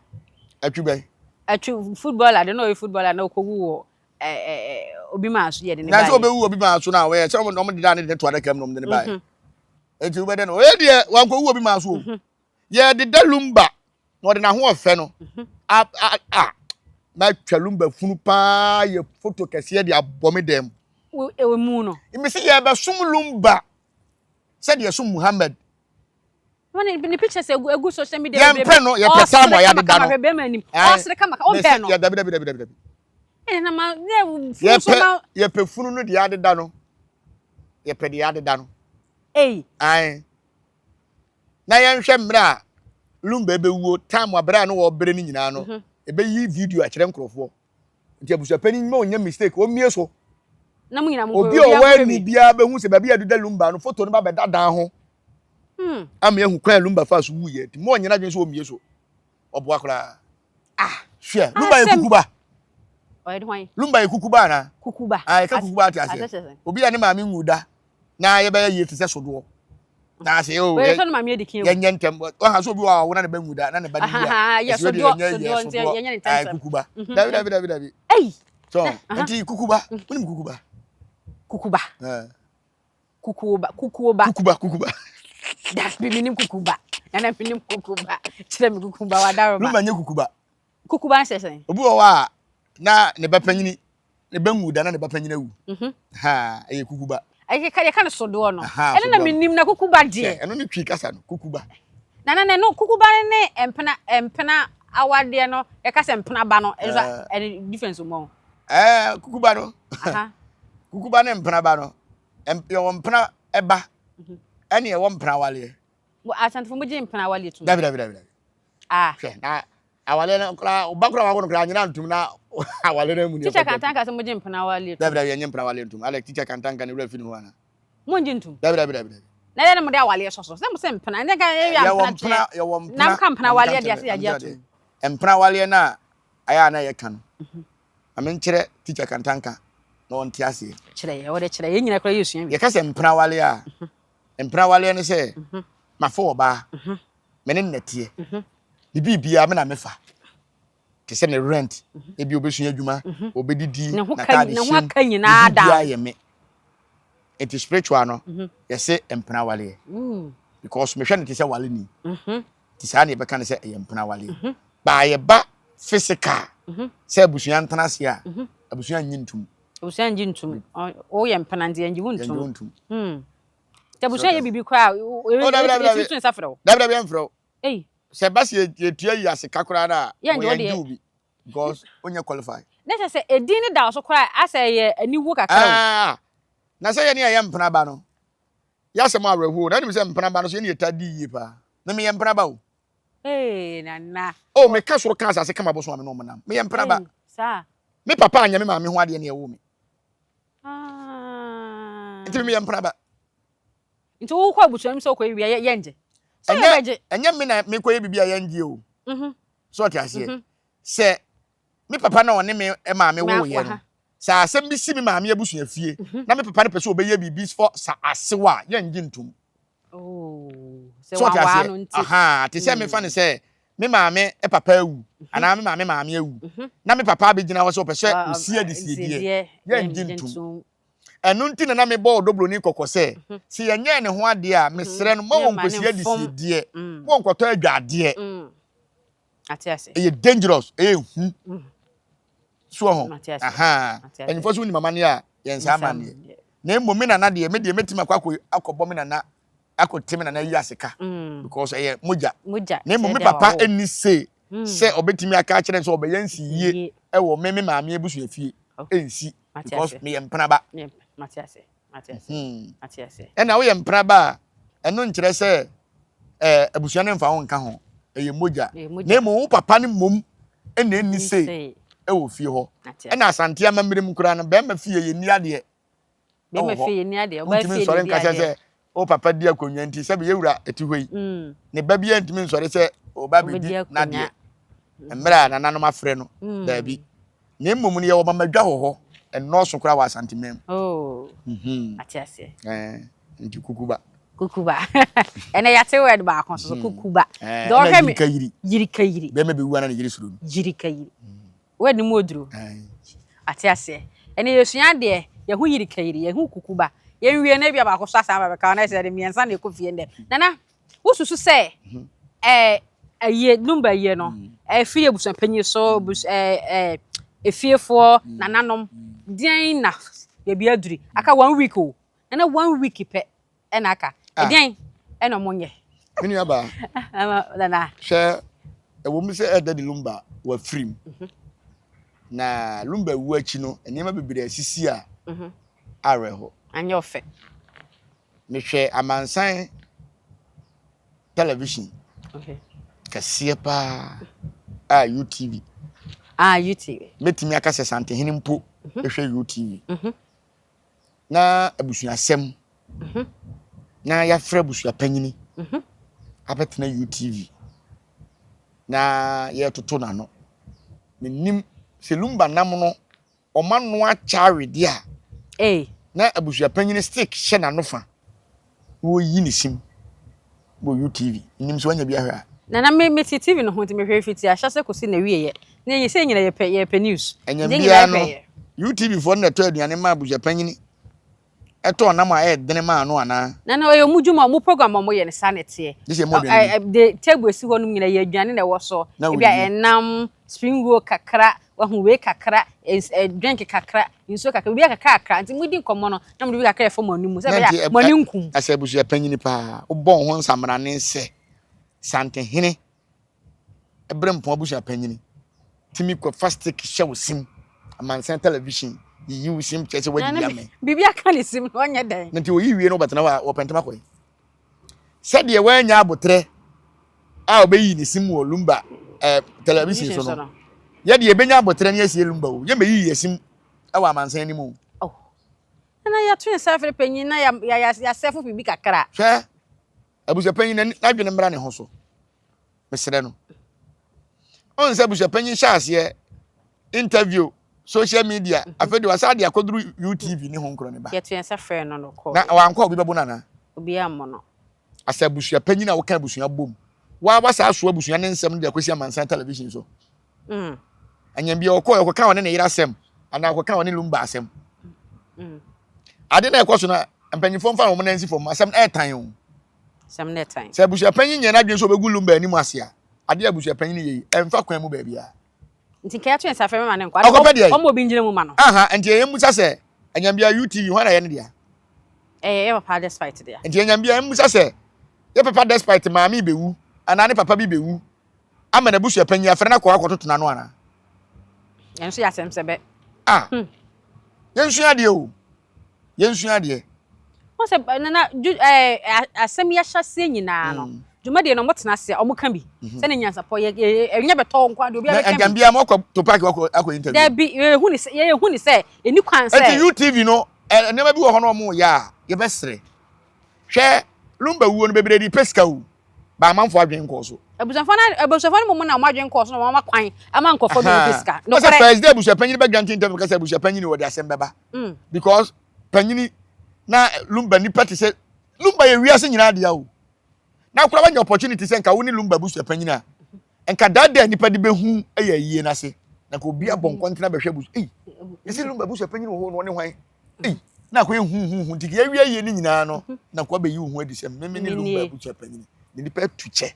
Atwu bɛn. Atwu footballer de na ɔyɛ footballer na ɔkɔwu wɔ ɛɛ ɛɛ obi maa so yɛ de ne ba. Na sɛ ɔbɛwu obi maa so na wɔyɛ sɛ wɔn de da ne de ne to adaka mu na wɔn de ne ba yɛ. Eti wobɛdɛ no ɔyɛ deɛ wankɔwu obi maa so o. Yɛdeda lumba na ɔde n'ahoɔfɛ no a a a matwa lumba funu paa yɛ foto kɛseɛ de abɔ me dan mu. Ɛwɔ mu no. Mesi yɛbɛsom lumba sɛdeɛ yɛsom Muhammad. Wɔn ne pictures egu egu social media. Yɛn pɛ no yɛpɛ saa ma yɛadeda no. Ɔsere bɛrima anim. Ɔsere kama kama ɔmpɛ no. Yɛ dabi dabi dabi dabi. Ɛna ma ne funu so ma. Yɛpɛ funu no deɛ adeda no. Yɛpɛ deɛ adeda no. Ei. Ae. Na yɛnhwɛ mmerɛ a Lumba ɛbɛwuo, time a berɛ a na wɔbrɛ no nyinaa no, ɛbɛyi video akyerɛ nkurɔfoɔ. Nti abusuapanin ma ɔnyɛ mistake, ɔmmie so. Na mo nyinaa mo Obi a ɔwɔ ani biara bɛhu sɛ baabi a ɛdeda Lumba no, foto no ba bɛda dan ho. Hmm. Ama yɛahu kwan a Lumba faa so wuiɛ. Nti mo ɔnyɛ n'adwene sɛ ɔmmie so. Ɔboa koraa. Ah. Hwɛ, Lumba yɛ kukuba. Ɔyɛ de hwan? Lumba yɛ kukuba anaa? Kukuba. Ah, yɛka kukuba ate aseɛ. Obi a ne maame nwu da na yɛbɛyɛ yie te sɛ sodoɔ. Na ase o. Wei sɛ ne maame adi kan. Yɛnyɛ ntɛm. Ɔha so obi wɔ a ɔwo na ne ba nwu da na ne ba ne wu a. Yɛ sodoɔ sodoɔ nti yɛnyɛ ne ntɛm. Ah, kukuba. Mhm. Dabi dabi dabi dabi. Ei. So, nti kukuba. Wonim kukuba? Kukuba. Eh. Kukuba, kukuba. Kukuba, kukuba. Dabi minim kukuba. Nana minim kukuba. Kyerɛ me kukuba wadaroma. Lumba nyɛ kukuba. Kukuba nhyɛ sɛn? Obi wɔ hɔ a na ne ba panyini ne ba nwu da na ne ba panyini awu. Mhm. Ha, ɛyɛ kukuba. Ɛyɛ ka yɛka no sodoɔ no. Ɛno na menim na kukuba deɛ. Ɛno ne twi kasa no kukuba. Nana na ɛno kukuba ne mpena mpena awadeɛ no yɛka sɛ mpena ba no ɛnso ɛne difference mu. Ɛɛ kukuba no. Kukuba ne mpena ba no. Yɛwɔ mpena ɛba ɛne ɛwɔ mpena awaleɛ. Asantefo mo gye mpena awaleɛ tum. Dabi dabi dabi dabi. Ah. Hwɛ na awaleɛ no koraa ɔba koraa wako no koraa anyina ntum na awaleɛ no amu ni. Teacher Kantanka sɛ mo gye mpena awaleɛ tum. Dabi dabi yɛnye mpena awaleɛ ntum. Alex teacher Kantanka ne wura fi ne ho ana. Mo ngye ntum. Dabi dabi dabi dabi. Na dɛn na mode awaleɛ sɔ so? Sɛ mo sɛ mpena, ɛnɛ nka yɛ Yɛwɔ mpena mpena, tweɛ. yɛwɔ Na mpena. moka mpena Ma menka awaleɛ deɛ nkyerɛ sɛ ma yɛagye menkyerɛ atom. adeɛ. Mpena awaleɛ no a ayɛ a na yɛka no, ma menkyerɛ Teacher Kantanka na ɔnte aseɛ. Kyerɛ yɛ, wode kyerɛ yɛn nyina koraa yɛsua bi. Yɛka sɛ mpena awaleɛ a, mpena awaleɛ ne sɛ mafa ɔbaa, me ne no na ɛteɛ. Ne biribiara me na mefa. Te sɛ ne rent, ebi obɛsua adwuma, obɛdidi, Ne ho ka, n'ataade ne ho hyɛm, aka ne nyinaa da biribiara no. yɛ me. Nti spiritual no, yɛse mpena awaleɛ. Because mehwɛ no te sɛ waleni. Nti saa na yɛbɛka no sɛ ɛyɛ mpena awaleɛ. Baa yɛba physical sɛ abusua ntena ase a, abusua nnye ntom. Abusua nnye ntom. Woyɛ mpena nti yɛngye wo Yɛngye ntom. wo ntom. Nti abusua yɛ biribi koraa a, Oh, dabi, dabi, dabi. yɛtumi to nsa frɛ wo. Dabi, dabi, yɛmfrɛ wo. Ei. Sɛ ɛba sɛ yɛtua yi ase ka koraa no a, Yɛngye wo wɔyɛngye deɛ. wo bi because wonyɛ qualify. Na kyerɛ sɛ edin no da wo so koraa a, asɛ ɛyɛ aniwuo kakra o. Ah, na sɛ yɛne a ɛyɛ mpena ba no, yɛ asɛm awerɛhoɔ o. Na wonim sɛ mpena ba no so yɛne yɛtaa di yie paa. Me meyɛ mpena ba o. Ee, Nana. Oh, meka soro ka asase ka m'abosom a me ne wɔn nam. Meyɛ mpena ba. Ei, saa. Me papa anyɛ me maame ho adeɛ na ɛwoo me. Ah. Nti me meyɛ mpena ba. Nti wokɔ abusua no mu sɛ wokɔyɛ biribi a yɛngye? Sɛ Ɛnyɛ yɛbɛgye. ɛnyɛ me na mekɔyɛ biribi a yɛngye o. Mhm. So ɔte aseɛ? Mhm. Sɛ me papa na ɔne me maame Ma- woeɛ no, waha. sɛ asɛm bi si me maame abusua fie na me papa no pɛ sɛ ɔbɛyɛ biribi fɔ sa asew a, yɛngye ntom. Oh, sɛ So ɔte wanwaa aseɛ? no nti. Aha, te sɛ mefa no sɛ me maame papa awu anaa me maame maame awu na me papa abɛgyina hɔ sɛ ɔpɛ sɛ ɔsi adesiedeɛ, Nsiedeɛ, yɛngye yɛngye ntom. ntom. Ɛno nti na na mebɔ ɔdɔbroni kɔkɔ sɛ, sɛ yɛnyɛɛ ne ho adeɛ a, mesrɛ no, mma Yɛmma no wɔnkɔsi mfom. adesiedeɛ, mma wɔnkɔtɔ adwadeɛ. Ate ase. Ɛyɛ dangerous, ɛyɛ hu. So ho. Mate ase. Aha. Mate ase. Mpanyinfoɔ so wonim amanneɛ a, yɛn saa amanneɛ. Na mmom me nana deɛ, me deɛ mɛtumi akɔ akɔ akɔbɔ me nana, akɔte me nana yi ase ka. Because ɛyɛ mogya. Mogya. Na mmom sɛ me deɛ papa wawo. nni say sɛ ɔbɛtumi aka akyerɛ no sɛ ɔbɛyɛ nsiyie Yie. ɛwɔ me me maame abusua fie. Ɛnsi. Mate Because ase. meyɛ mpenaba. Yɛ- Mate ase. Mate ase. Mate ase. Ɛna woyɛ mpenaba a, ɛno nkyerɛ sɛ ɛɛ abusua no mfa wo nka ho. Ɛyɛ mogya. Ɛyɛ mogya. Na mmom wo papa no mmom ɛna ɛnni say Sei. ɛwɔ fie hɔ. Mate ase. Ɛna Asante amammerɛ mu koraa no, bɛrima fie yɛnni adeɛ. Bɛrima ɛwɔ hɔ. fie yɛnni adeɛ. Ɔbaa Wontumi fie nsɔre na ɛdi nka kyerɛ adeɛ. sɛ wo papa di akonnwa nti sɛbi yɛwura ɛte hɔ yi. Ne ba biara ntumi nsɔre sɛ ɔba Ɔbɛdi bɛdi akonnwa. n'adeɛ. Mmerɛ a nananom afrɛ no, daabi. Na mmom no yɛwɔ mamadwa wɔ hɔ. Ɛnnɔɔso koraa wɔ Asanteman mu. Oh. Mhm. Ate aseɛ. Ɛɛ, nti kukuba. Kukuba. Ɛnɛ yɛate word baako so so kukuba. Ɛɛ, Deɛ ɔhwɛ ɛna me. yirika yiri. Yirika yiri. Bɛrima bɛwu ana ne yere suro no. Yirika yiri. Word no mu oduro. Ɛɛ. Ate aseɛ. Ɛnɛ yɛsua adeɛ, yɛho yirika yiri, yɛho kukuba. Yɛnwie no ebia baako so asan aba bɛka ho na ɛsɛ yɛde mmiɛnsa na ɛkɔ fie ndɛ. Nana, wosusu sɛ ɛɛ ayie lumba ayie no ɛfiri abusuapanyin so abus ɛɛ ɛɛ efiefoɔ nananom deɛn na baabi aduri aka one week o nana one week pɛ ɛna aka Ah. ɛdeɛn ɛna ɔmo nyɛ Me nua baa, nana hwɛ ɛwɔ mu sɛ ɛda de lumba wafiri mu. Na lumba wu akyi no, nneɛma bebree asisi a awerɛho. anyɛ ɔfɛ Mehwɛ amansan television okay kɛseɛ paa a UTV. ah UTV Mɛtumi aka sɛ Santehene mpo hwɛ UTV. Na abusuasɛm na yɛafrɛ abusuapanyini abɛtena UTV na yɛretoto n'ano. Menim sɛ lumba nam no ɔma no akyɛ awedeɛ a ee na abusuapanyini stick hyɛ n'ano fa na wɔyi ne sim wɔ UTV. Menim sɛ wanya bi ahwɛ a. nana me me te TV no ho nti mehwɛ fiti ahyɛ sɛ kɔsi na wieɛ na yɛ sɛ nyina yɛpɛ yɛpɛ news Ɛnyɛ Nti yɛn biara nyinaa no yɛhwɛ yɛ. UTV foɔ no na ɛtɔ aduane ma abusuapanyini ɛtɔɔ nam a ɛyɛ dene maa no anaa. Nana ɔyɛ ɔmo dwuma ɔmo program a ɔmo yɛ no saa na ɛteɛ. Gye sɛ ɛmu aduane bi. Ɛ de table esi hɔ nom nyinaa yɛ aduane na ɛwɔ so. Na Ebi a wɔdidi. ɛnam spring roll kakra, wahu wei kakra, ens ɛ drink kakra, nsuo kakra, biribiara kakra kakra. Nti modi nkɔmmɔ no na mode bi kakra ɛfa mo anim sɛ Na ɛbɛyɛ nti a mo ani nkum. Asɛ abusua panyini paa, wobɔ wo ho nsamrane sɛ Santehene Berempɔn abusua panyini tumi kɔfa stick hyɛ wo sim, amansan television yiyi wo sim kyerɛ sɛ woadi Nana amɛ. biribi aka ne sim no ɔnyɛ dɛn. Na nti oyi wie no wobɛtena hɔ a wɔpɛ ntɛm akɔ yi. Sɛdeɛ woannya aboterɛ a ɔbɛyi ne sim wɔ Lumba eh, television so no, yɛde yɛbɛnya aboterɛ ne asie Lumba o, yɛmmɛyiyi yɛ sim wɔ amansan anim o. Oh. Na yɛto nsa frɛ panyin na yɛasɛfo biribi kakra. Hwɛ, abusuapanyin n'adwene mmra ne ho so. Mesrɛ no. Ɔn sɛ abusuapanyin hyɛ aseɛ interview, social media, afei de wasa de akɔduru UTV ne ho nkorɔ ne ba. Yɛto nsa frɛ no no kɔ. Na wankɔ a obi bɛbo no anaa? Obi ammɔ no. Asɛ abusuapanyin a woka abusua bom. Waa wasa asoa abusua ne nsɛm no de akɔsi amansan television so. Mm. Anyɛ bia ɔkɔɔ ɔkɔka ɔne ne yere asɛm anaa ɔkɔka ɔne Lumba asɛm. Ade na ɛkɔ so na mpanyinfoɔ mfa wɔn nan nsi fam asɛm ɛɛtan o. Asɛm no ɛtan. Sɛ abusuapanyin nyɛ n'adwene sɛ ɔbɛgu Lumba anim ase a, adeɛ a abusuapanyin yɛ yi ɛmfa kwan mu baabiara. Nti nka yɛto nsa frɛ mema ne nkɔ. Ɔkɔpɛ deɛ. Ɔmo obi ngyina mu ma no. Aha, nti yɛn musa sɛ anyambia UTV hwan na ɛyɛ ne dea? Ɛyɛ yɛ papa despite dea. Nti anyambia yɛn musa sɛ yɛ papa despite maame bɛwu anaa ne papa bi bɛwu ama n'abusuapanyin afrɛ no akɔ akɔtoto n'ano anaa? Ɛno nso yɛ asɛm sɛ bɛ. Ah, yɛnsua adeɛ o. Yɛnsua adeɛ. Wɔn sɛ nana ju ɛɛ asɛm yi ahyɛseɛ nyinaa no mm. dwumadie no wɔn tena ase a wɔn ka bi mm-hmm. sɛne nyansapɔ yɛ yɛ ɛnyɛ bɛtɔ nko adeɛ obi abɛka bi. Na ɛdɛm mo akɔ to park akɔ akɔ interview. Dɛbi yɛ hu ni sɛ yɛ hu ni sɛ eni kwan sɛ. Eti UTV no ɛ nneɛma bi wɔ hɔ na wɔn yɛ a yɛbɛsrɛ hwɛ lumba wuo no bebree de pɛ sika o. Ba amanfoɔ adwene nkɔɔ so. Abusuafoɔ no abusuafoɔ no mmom na wɔn adwene kɔɔ so na wɔn ama kwan ama nkurɔfoɔ bi wɔpɛ sika. Nokorɛ. First day abusuapanyin bɛ grant interview kasa abusuapanyin wɔde asɛm bɛba. Mm. Because panyini na lumba nipa te sɛ lumba yɛ wiase nyinaa dea o. Na akora wanya opportunity sɛ nka wo ne lumba abusuapanyin a nka that day nipa de bɛhu yɛ ayie no ase. Na nka obi abɔ nkɔntena bɛhwɛ abusu. Ei, yɛsi lumba abusuapanyin wɔ hɔ na ɔne hwan? Ei, na akɔyɛ hu hu hu nti yɛawie ayie no nyinaa no na nka wabɛyi wo ho adi sɛ meme ne lumba abusua panyini na nipa atu kyɛ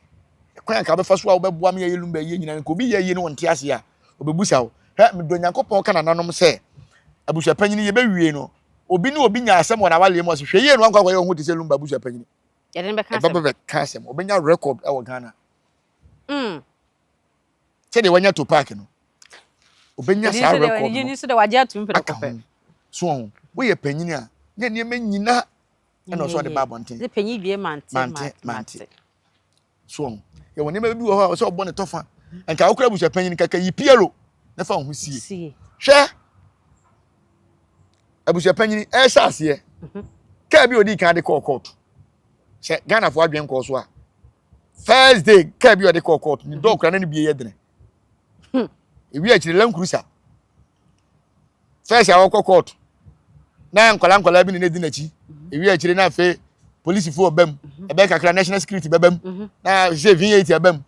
kwan a nka wobɛfa so a wobɛboa me ayɛ lumba ayie nyinaa nka obi yɛ ayie no wɔnte ase a ɔbɛbusa wo hwɛ medɔ Nyankopɔn ka nananom sɛ abusua panyini yɛbɛwie no obi ne obi nya asɛm wɔ n'awaleɛ mu ɔse hwɛ yie no wankɔ akɔyɛ wo ho te sɛ lumba abusua panyini ɛbɛbɛ bɛka asɛm ɔbɛnya record ɛwɔ Ghana mm. Sɛdeɛ wanya to park no obɛnya saa record no aka ho so ɔho woyɛ panyini a nyɛ nneɛma nyina ɛna ɔsɛ ɔde ba abɔnten mante mante so ɔho yɛwɔ nneɛma bi wɔ hɔ a ɔsɛ ɔbɔ ne tɔfa nka wokora abusua panyin kaka yi piero na fa wo ho sie hwɛ abusua panyin ɛhyɛ aseɛ mhm. kaa bi odi kan de kɔɔ kɔɔto sɛ ghanafoɔ adwene kɔɔ so a first day kaa bi a ɔde kɔɔ court ne dɔɔ kura na ne bie yɛ dene hmm. ewi akyire land cruiser first a ɔkɔ court na nkwadaa nkwadaa bi na ne di n'akyi mhm. ewi akyire na afei polisifoɔ ɔbɛm mhm. ɛbɛyɛ kakra national security bɛbɛm mhm. na sɛ v8 ɛbɛm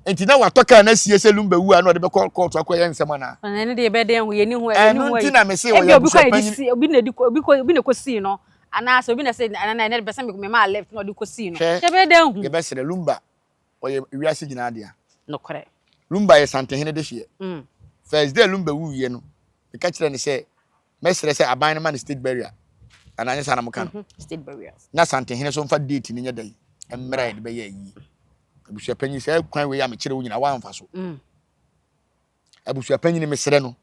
nti na watɔ kaa na sie sɛ lumba wu a na ɔde bɛkɔ court akɔyɛ nsɛm anaa. ɛno deɛ ɛbɛyɛ dɛn ho yɛ ni ho ɛno nti na mese ɔyɛ abusua panyin obi na obi na kɔsii no Anaasɛ obi na sɛ ɛnɛ ɛnɛ bɛsɛ me maa left na ɔde kɔsii no. Hwɛ, Yɛbɛyɛ dɛn ahu? yɛbɛsrɛ, Lumba, ɔyɛ wiase nyinaa dea. Nokorɛ. Lumba yɛ Santehene dehyeɛ. Mm. First day a Lumba wuiɛ no, meka kyerɛɛ no sɛ, mɛsrɛ sɛ aban no ma no state burial. Anaa nyɛ saa na moka no? Mhm, State burial. Na Santehene nso mfa date no nyɛ dɛn? Mmra a yɛde bɛyɛ ayie. Abusuapanyin, saa kwan wei a mekyerɛ wo nyinaa, woamfa so. Mm. Abusua panyin mesrɛ no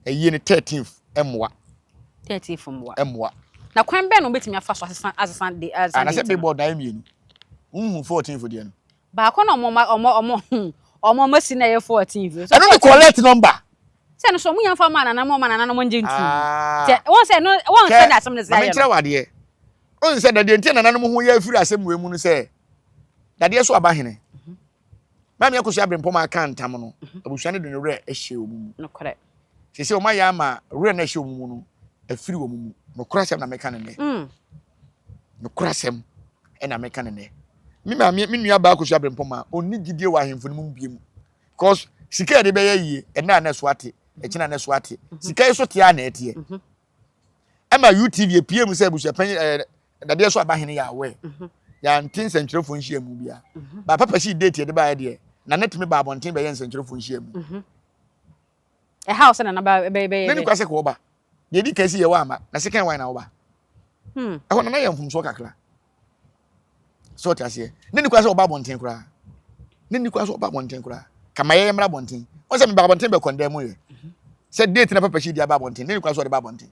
ɛyie no 13th mmoa. 13th mmoa. Mmoa. Na kwan bɛn na wɔbɛtumi afa so asesa asesa de asesa date no? Anasɛ billboard na ayɛ mmienu. Wohu 14th deɛ no. Baako na wɔn wɔn wɔn wɔn wɔn asi na ɛyɛ 14th. Ɛno ne collect number. Sɛ no so wɔn nyɛ nfa ma nananom wɔn nananom ngye ntu. Ah. Sɛ wɔn sɛ no wɔn sɛ de asɛm no sɛ ayɛ no. Maame nkyerɛ wɔ adeɛ. Wɔn sɛ dadeɛ nti nananom ho yɛ afiri asɛm wɔ mu no sɛ dadeɛ so aba hene. Mhm. Maame Akosua Abrempong aka ntam no, abusua no de ne werɛ hyɛɛ wɔn mu. Nokorɛ. Seesei wɔayɛ ama werɛ no a ɛhyɛ wɔn mu no afiri wɔn mu. Nokorɛ asɛm na meka no nnɛ. Mm. Nokorɛ asɛm na meka no nnɛ. Me maame, me nua baa Akosua Abrempong a, ɔnni gyidie wɔ ahemfo no mu bie mu. Because sika a yɛde bɛyɛ yie, ɛnnɛ a na ɛso ate, ɛkyena na ɛso ate. Sika yi so te a na ɛteɛ. Mhm. Ɛma UTV epie mu sɛ abusuapanyin ɛɛ dadeɛ so abahene yɛ aware. Mhm. Yɛante nsɛntwerɛfoɔ nhyiamu bia. Mhm. Ba papa si date yɛde baeɛ deɛ, na tumi ba abɔnten bɛyɛ nsɛntwerɛfoɔ nhyiamu. Mhm. Ɛha wo sɛ nana ba bɛyɛ bɛyɛ. N'ani kwa sɛ kɔ ɔba. Deɛ edi kan si yɛ wɔ ama, na second one na ɔba. Hmm. Ɛhɔ nana yɛ mfomsoɔ kakra. So ɔte aseɛ. N'ani kwa sɛ ɔba abɔnten koraa. N'ani kwa sɛ ɔba abɔnten koraa. Kama yɛyɛ mmra abɔnten. Wɔn sɛ meba abɔnten bɛ kɔndɛn mu yɛ. Sɛ date na papa si di aba abɔnten. N'ani kwa sɛ ɔde ba abɔnten.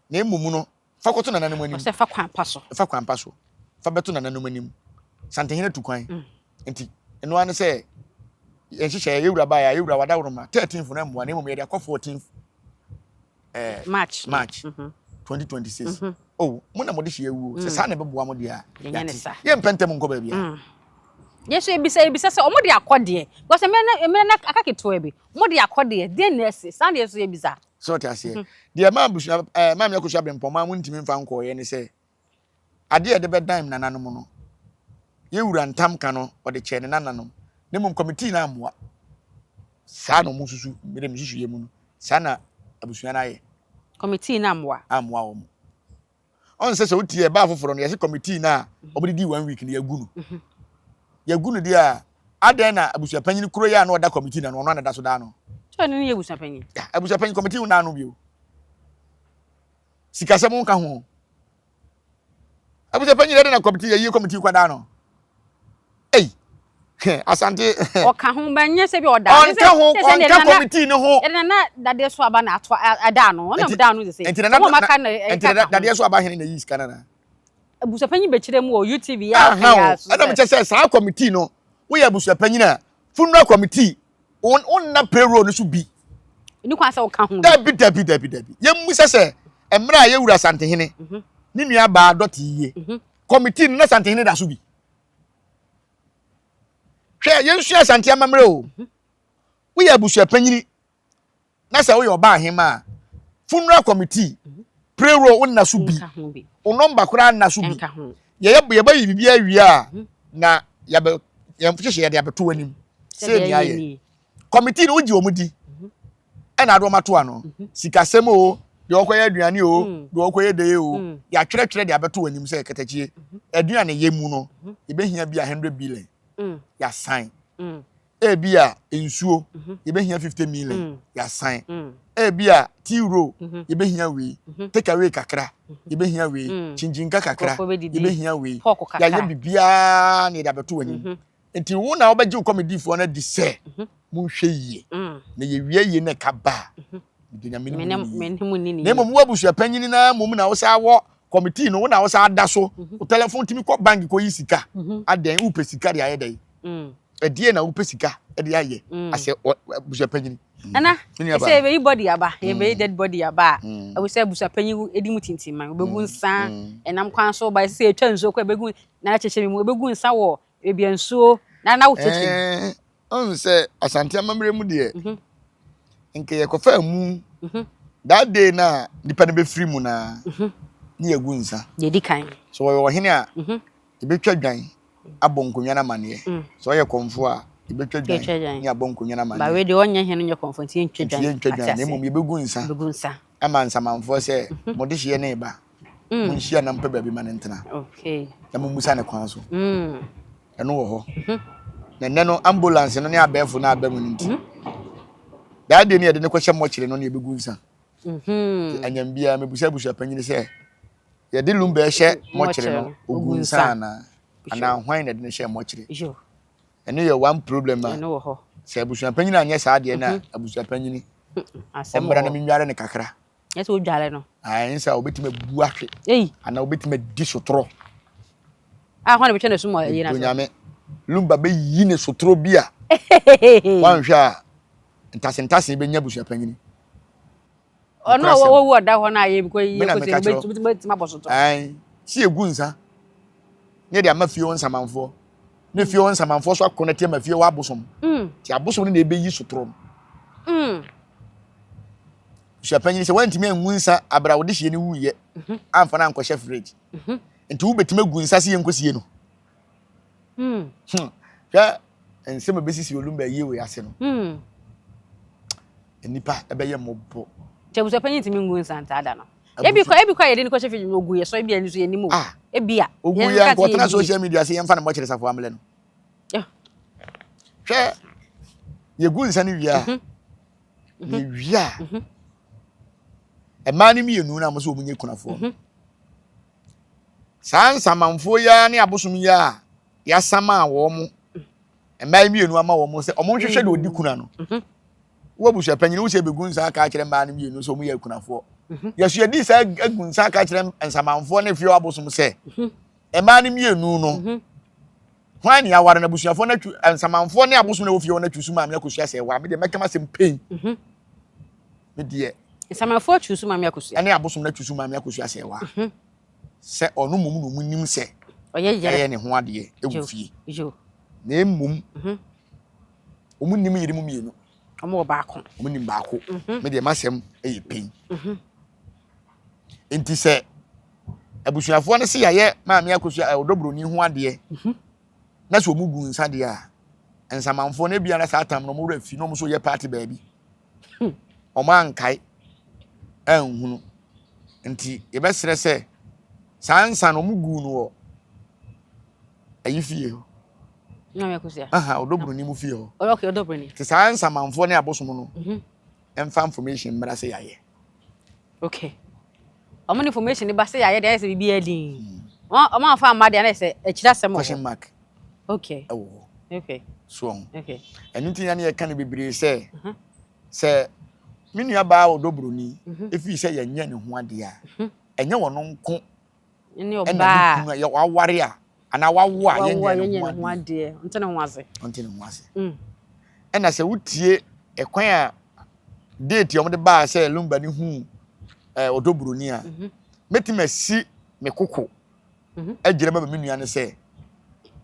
Na mmom no, fa kɔto nananom anim. Ɔsɛ fa kwan pa so. Fa kwan pa so. Fa bɛto nananom anim. Santehene tu kwan. Mm. Nti, ɛno ara ne sɛ yɛn nhyehyɛ yɛ wura baeɛ a yɛwura wadaworoma 13th no mmoa na mmom yɛde akɔ 14th eh, March. March. Mm -hmm. 2026. Oh, mo na mode hyɛ awuo. Sɛ saa na ɛbɛboa mo deɛ a, yɛate. Yɛmpɛ ntɛm nkɔ baabi a. Yɛn nso yɛbisa yɛbisa sɛ wɔn de akɔ deɛ because mmerɛ na mmerɛ na aka ketewa bi wɔn de akɔ deɛ deɛ na ɛsi saa na yɛn nso yɛbisa. Sɛ ɔte aseɛ. Deɛ maa abusua ɛɛ maame Akosua Brempɔn maa mo ntumi nfa nkɔɔyɛ ne sɛ adeɛ a yɛde bɛdan nananom no yɛn wura ntam ka no ɔde kyɛɛ ne nananom na mmom kɔmitii no ammoa. Saa na wɔn susu mmerɛ me susu yɛ mu no saa na abusua no ayɛ. Kɔmitii no ammoa. Ammoa wɔn. Ɔn sɛ sɛ wotie ɛbaa foforɔ no yɛse kɔmitii no a wɔde di one week no yɛagu no. Yɛagu no deɛ a adɛn na abusuapanyin koro yi a na ɔda kɔmitii no ano ɔno a na ɛda so da ano? Sɛ ɔno ne yɛ abusuapanyin. Abusuapanyin kɔmitii no da ano bio. Sikasɛm nka ho. Abusuapanyin ɛde na kɔmitii yɛyi kɔmitii kɔ da ano. Ei Asante. Ɔka ho ba nyɛ sɛ bi ɔda. Ɔnka ho ɔnka kɔmitii no ho. Yɛde nana dadeɛ so aba na ato ɛda ano. Ɔna da ano sese. Nti nana nti nana dadeɛ so aba hene na yi sika nana. Abusuapanyin bɛkyerɛ mu wɔ UTV yɛ aka yɛ aso. Ɛna mekyɛ sɛ saa kɔmitii no woyɛ abusuapanyin a funeral committee wonna payroll no so bi. Ɛni kwan sɛ woka ho. Dabi dabi dabi dabi. Yɛmmisa sɛ mmerɛ a yɛwura Asantehene ne nua baa dɔte yie kɔmitii no na Asantehene da so bi. Hwɛ, yɛnsua Asante amammerɛ o. Woyɛ abusuapanyini na sɛ woyɛ ɔbaa ahema a, funeral committee, payroll wo nna so bi, wo nɔmba koraa nna so bi. Yɛyɛ yɛbɛyi biribi awie a na yɛbɛ yɛn hyehyɛ yɛde abɛto w'anim. Sɛ nea ayɛ. Committee no wogye wɔn di. Ɛna ade wɔn ato ano. Sikasɛm o, deɛ ɔkɔyɛ aduane o, deɛ ɔkɔyɛ dee o, yɛatwerɛtwerɛ de abɛto w'anim sɛ katakyie. Aduane yɛ mu no, yɛbɛhia bi a 100 billion. Yɛasan. Ebi a nsuo, yɛbɛhia 50 million. Yɛasan. Ebi a tea roll, yɛbɛhia wei. Take away kakra, yɛbɛhia wei. Kyinkyinkka kakra, yɛbɛhia wei. Yɛayɛ biribiara na yɛde abɛto w'anim. Nti wo na wobɛgye wo kɔmedifoɔ no adi sɛ monhwɛ yie na yɛwie yie na ɛka ba a mede nyame ne mu ni yie. Na mmom wo abusua panyini no ara mmom na wo saa wɔ kɔmitii no wo na wo saa da so wo telefon tumi kɔ bank kɔyi sika adɛn wopɛ sika de ayɛ dɛn ɛdeɛ na wopɛ sika de ayɛ asɛ abusua panyini. Nana, ɛsɛ yɛbɛyi body aba, yɛbɛyi dead body aba a, ɛwɔ sɛ abusua panyin di mu tintimman, wɔbɛgu nsa, ɛnam kwan so ba, ɛsɛ sɛ yɛtwa nsuo kɔ, ɛbɛgu, nana kyekyere mu, ɛbɛgu nsa wɔ Ebi nsuo na na wokyerɛkyerɛ mu. Ɛɛ ɔn sɛ Asante amammerɛ mu deɛ mhm. nka yɛkɔfa mu mhm. that day na nipa no bɛfiri mu na mhm. ne yɛgu nsa. Deɛ di kan. So ɔyɛ ɔhene a yɛbɛtwa dwan abɔ nkonnwa no amaneɛ. Mm. Sɛ ɔyɛ kɔmfo a yɛbɛtwa dwan ne abɔ nkonnwa no amaneɛ. Ba wei deɛ ɔnyɛ hene nyɛ kɔmfo nti yɛntwa dwan. Nti yɛntwa dwan na mmom yɛbɛgu nsa. Yɛbɛgu nsa. Ama nsamanfoɔ sɛ mode hyeɛ ne ba. Mm. Monhyia na mpɛ baabi ma no ntena. Okay. Na mommusa ne kwan so. Mm. Ɛno wɔ hɔ. Mhm. Na nnɛ no ambulance no ne abɛɛfo no aba mu no nti. Mhm. Daa deɛ ne yɛde no kɔhyɛ mɔkyere no ne yɛbɛgu nsa. Mhm. Anyam biara mebusa abusua panyin sɛ yɛde lumba ɛhyɛ mɔkyere no ogu nsa anaa anaa hwan na ɛde no hyɛ mɔkyere. Ɛno yɛ one problem a sɛ abusua panyin anyɛ saa deɛ na abusua panyin ɔmmra na menware no kakra. Nyɛ sɛ wodware no. Ae, sɛ wobɛtumi abu ahwe. Ei. Anaa wobɛtumi adi sotorɔ. A hwan na bɛtwa n'asu mu ayi n'aso? Onyame. Lumba bɛyi ne sotorɔ bi a. Wanhwɛ a ntasentase bɛnya abusuapanyini. Ɔno a wɔwu ɔda hɔ no a yɛbɛkɔ yi yɛkɔsi wobɛtumi abɔ sotorɔ. Ae, sɛ yɛgu nsa ne yɛde ama fie hɔ nsamanfoɔ ne fie hɔ nsamanfoɔ so akɔ no ati ama fie hɔ abosom. Mm. Nti abosom no na ɛbɛyi sotorɔ no. Mm. Busuapanyin sɛ wantumi angu nsa abere a wɔde hyie no wuyɛ mhm. amfa no ankɔhyɛ fridge mhm. nti wobɛtumi agu nsa sɛ yɛnkɔsie no hmm. Hmm. Hwɛ nsɛm a ɛbɛsisi Olumba yie wei ase no hmm. nnipa ɛbɛyɛ mmɔbɔ. Nti abusuapanyin ntumi ngu nsa ntaa da no ebi kɔ ebi kɔ a yɛde no kɔhyɛ fridge no ogu yɛ so ebi a ɛno so yɛ nim o ah. ebi a ogu yɛ nkɔtena social media sɛ yɛmfa no mmɔkyerɛ safo amlɛ no hwɛ yɛgu nsa no wie a mhm. na ewie a mhm. mmaa no mmienu no a wɔsɛ wɔn nyɛ kunafoɔ mhm. saa nsamanfoɔ yi ara ne abosom yi a yɛasama wɔn mmaa yi mmienu ama wɔn sɛ wɔn nhwehwɛ deɛ ɔdi kuna no mhm. wo abusua panyin wo sɛ ebegu nsa aka akyerɛ mmaa no mmienu sɛ wɔn yɛ akunafoɔ yɛso yɛdi saa egu nsa aka akyerɛ nsamanfoɔ ne fie abosom sɛ mmaa no mmienu no Hwan ne aware no abusuafoɔ no atwu nsamanfoɔ ne abosom na ɛwɔ fie hɔ no atwu so maame akosua sɛ wa me deɛ mɛka m'asɛm pɛn mhm. me deɛ. Nsamanfoɔ atwi so Maame Akosua. Ɛne abosom no atwi so Maame Akosua Asɛɛwa. Sɛ ɔno mmom na ɔmo nim sɛ ɔyɛ yere. Ɛyɛ ne ho adeɛ ɛwɔ fie. Yo. Na mmom ɔmo nim yere mu mmienu. Ɔmo wɔ baako. Ɔmo nim baako. Me deɛ m'asɛm ɛyɛ pɛn. Nti sɛ abusuafoɔ no se yɛayɛ Maame Akosua ɔdɔ buroni ho adeɛ na sɛ ɔmo gu nsa deɛ a, nsamanfoɔ no ebia na saa tam no ɔmo werɛ fi na ɔmo nso yɛ party baabi. Ɔmo ankae anhunu. Nti yɛbɛsrɛ sɛ saa nsa no ɔmo guu no wɔ ayi fie hɔ. Maame Akosua. Aha, ɔdɔ buroni mu fie hɔ. Okay, ɔdɔ buroni. Nti saa nsamanfoɔ ne abosom no ɛmfa information mmra sɛ yɛayɛ. Okay. Ɔmo ne information ba sɛ yɛayɛ deɛ, ayɛ sɛ biribi adi. Ɔmo amfa amma deɛ, ayɛ sɛ akyire asɛm wɔ hɔ. Question mark ɛwɔ hɔ. So ɔho. Ɛno nti na ne yɛka no bebree sɛ sɛ me nua baa ɔdɔ buroni ɛfiri sɛ yɛnyɛ ne ho adeɛ a, ɛnyɛ wɔn nko ne ɛna ne ɔbaa kunu a yɛ waware a anaa wawo a wawo a yɛnyɛ ne yɛnyɛ ho ne ho adeɛ. Adeɛ. Ɔnte ne ho ase. Ɔnte ne ho ase. Ɛna sɛ wotie ɛkwan a date a wɔde baa sɛ Lumba ne hu ɔdɔ buroni a, mɛtumi asi me koko agyina bɛba me nua no sɛ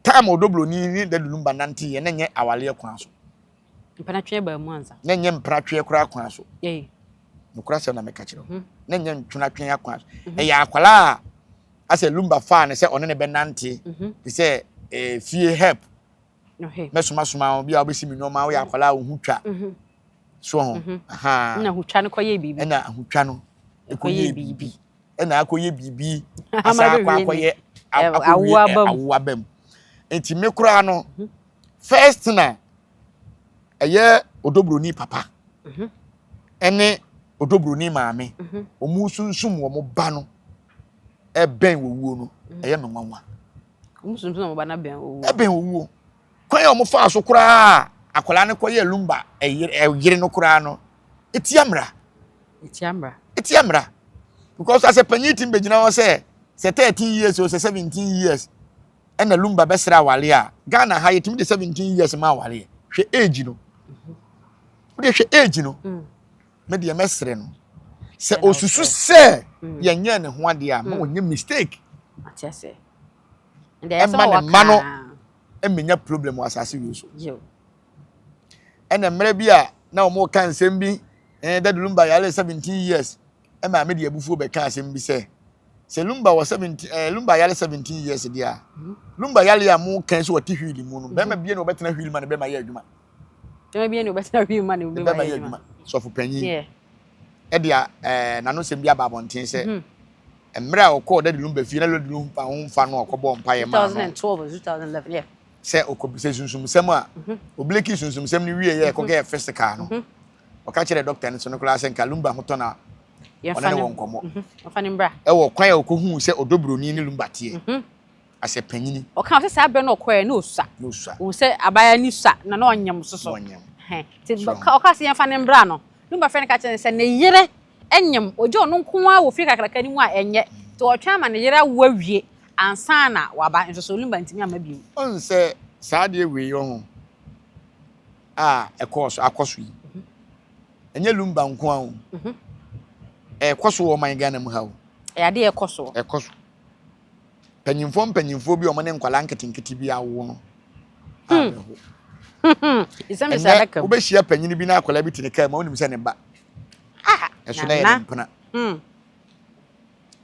time ɔdɔ buroni ne Daddy Lumba nante yɛ na nyɛ awaleɛ kwan so. Mpenatwe baa mu ansa. Na nyɛ mpenatwe koraa kwan so. Ei. Nokora sɛ na meka kyerɛ wo. Na nyɛ ntwenatwe kwan so. Ɛyɛ akwalaa a asɛ Lumba faa ne sɛ ɔne ne bɛnante te sɛ fie help. Mɛsomasoma wo bi a wobɛsi me nneɛma, woyɛ akwalaa a wo ho twa. So ho. Aha. Na hotwa no kɔyɛ biribi. Ɛna ahotwa no Ɛkɔyɛ ɛkɔyɛ biribi. biribi. Ɛna akɔyɛ biribi. Ama Asa akɔ bɛwie akɔyɛ awo akɔwie aba mu. awo aba mu. Nti me koraa no, first na ɛyɛ ɔdɔburoni papa ɛne ɔdɔburoni maame wɔn sunsum wɔn ba no ɛbɛn wɔ wuo no, ɛyɛ me nwanwa. Ɔmo sunsun ɔmo ba na bɛn owu. Ɛbɛn wɔ wuo. Kwan a wɔn faa so koraa akwadaa no kɔyɛ Lumba ɛyere no koraa no, etia mmara. Etia mmara. Etia mmara. Because asɛ panyin ti bɛgyina hɔ sɛ 13 years o, sɛ 17 years ɛna Lumba bɛsrɛ awale a, Ghana ha yɛtumi de 17 years ma awale. Hwɛ age no. Wode hwɛ age no. Me deɛ mɛsrɛ no sɛ Ɛna osusu ɔsrɛ. Sɛ yɛnyɛ ne ho adeɛ a, ma wɔnyɛ mistake. Ate ase. Ndɛ yɛ sɛ Ɛmma ne mma no waka. mmenya problem wɔ asase wei so. Yo. Ɛna mmerɛ bi a na wɔn ka nsɛm bi, Daddy Lumba yare 17 years, ɛma me de abufuo bɛka asɛm bi sɛ Lumba wɔ 17, Lumba yare 17 years deɛ a, Lumba yare a mo kan sɛ wɔte wheel mu no, bɛrima bie na wɔbɛtena wheel ma ne bɛrima yɛ adwuma. Bɛrima bi ne ɔbɛtena wheel ma ne ne bɛrima bɛrima yɛ yɛ adwuma. Adwuma sɔfo panyin ɛde a n'ano sɛm bi aba abɔnten sɛ mmerɛ a ɔkɔɔ Daddy Lumba fie na Daddy Lumba ho mfa no a, ɔkɔbɔ mpaeɛ maa no 2012 2011, yeah. Sɛ ɔkɔbisa sunsumsɛm a obileki sunsumsɛm no wie yɛ ɛkɔkɛ yɛ physical no, ɔka kyerɛ doctor no so no koraa sɛ nka Lumba ho tɔ na ɔne Yɛmfa ne ne wɔ nkɔmmɔ. Ɔfa ne mbra. Ɛwɔ kwan a ɔkɔhuu sɛ ɔdɔ buroni ne Lumba teɛ asɛ panyini. Ɔka sɛ saa berɛ no ɔkɔɛ na ɔsua. Na ɔsua. Ohun sɛ abaayewa ni sua na ɔnyam so so. Na ɔnyam. Hɛn. Nti ɔka sɛ yɛmfa ne mbra no, Lumba frɛ no ka kyerɛ no sɛ ne yere nyam, ogye ɔno nko ara wɔ fie kakraka no mu a ɛnyɛ. Nti ɔtwɛn ama ne yere awo awie ansa na waba. Nso so Lumba ntumi amma bio. Ɔn sɛ saa adeɛ wei wɔ ho a ɛkɔɔ so akɔ so yi, ɛnyɛ Lumba nko ara o, ɛkɔ so wɔ ɔman Ghana mu ha o. Ɛyɛ adeɛ ɛkɔ so. Ɛkɔ so. Mpanyinfoɔ bi a wɔn ne nkwadaa nketenkete bi awo no awerɛho. Nsɛm de hyɛ Ɛnɛ adaka mu. wobɛhyia panyin bi na akwadaa bi te ne kaa mu a, wonim sɛ ne ba ɛso na yɛ ne Nana. mpena.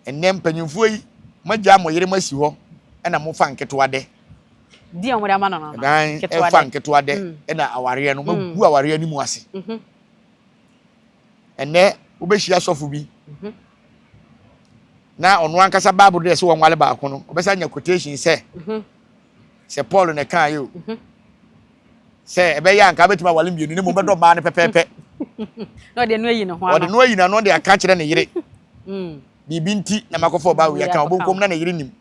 Ɛnɛ mpanyinfoɔ yi moagya mo yere mo asi hɔ ɛna mofa nketewa dɛ. Di a wɔde ama no. Dan Nketewa ɛfa dɛ. nketewa dɛ ɛna awareɛ no moagu awareɛ no mu ase. Ɛnɛ wobɛhyia sɔfo bi na ɔno ankasa Bible deɛ sɛ wɔnwale baako no, ɔbɛsa nya quotation sɛ Paul na ɛkaa yɛ o, sɛ ɛbɛyɛ anka wobɛtumi awale mmienu ne mmom bɛdɔ mmaa no pɛpɛɛpɛ. Na ɔde no ayi ne ho ɔde ano. no ayi n'ano de aka kyerɛ ne yere biribi nti na makɔfa ɔbaa wei aka ɔbɛnkom na ne yere nim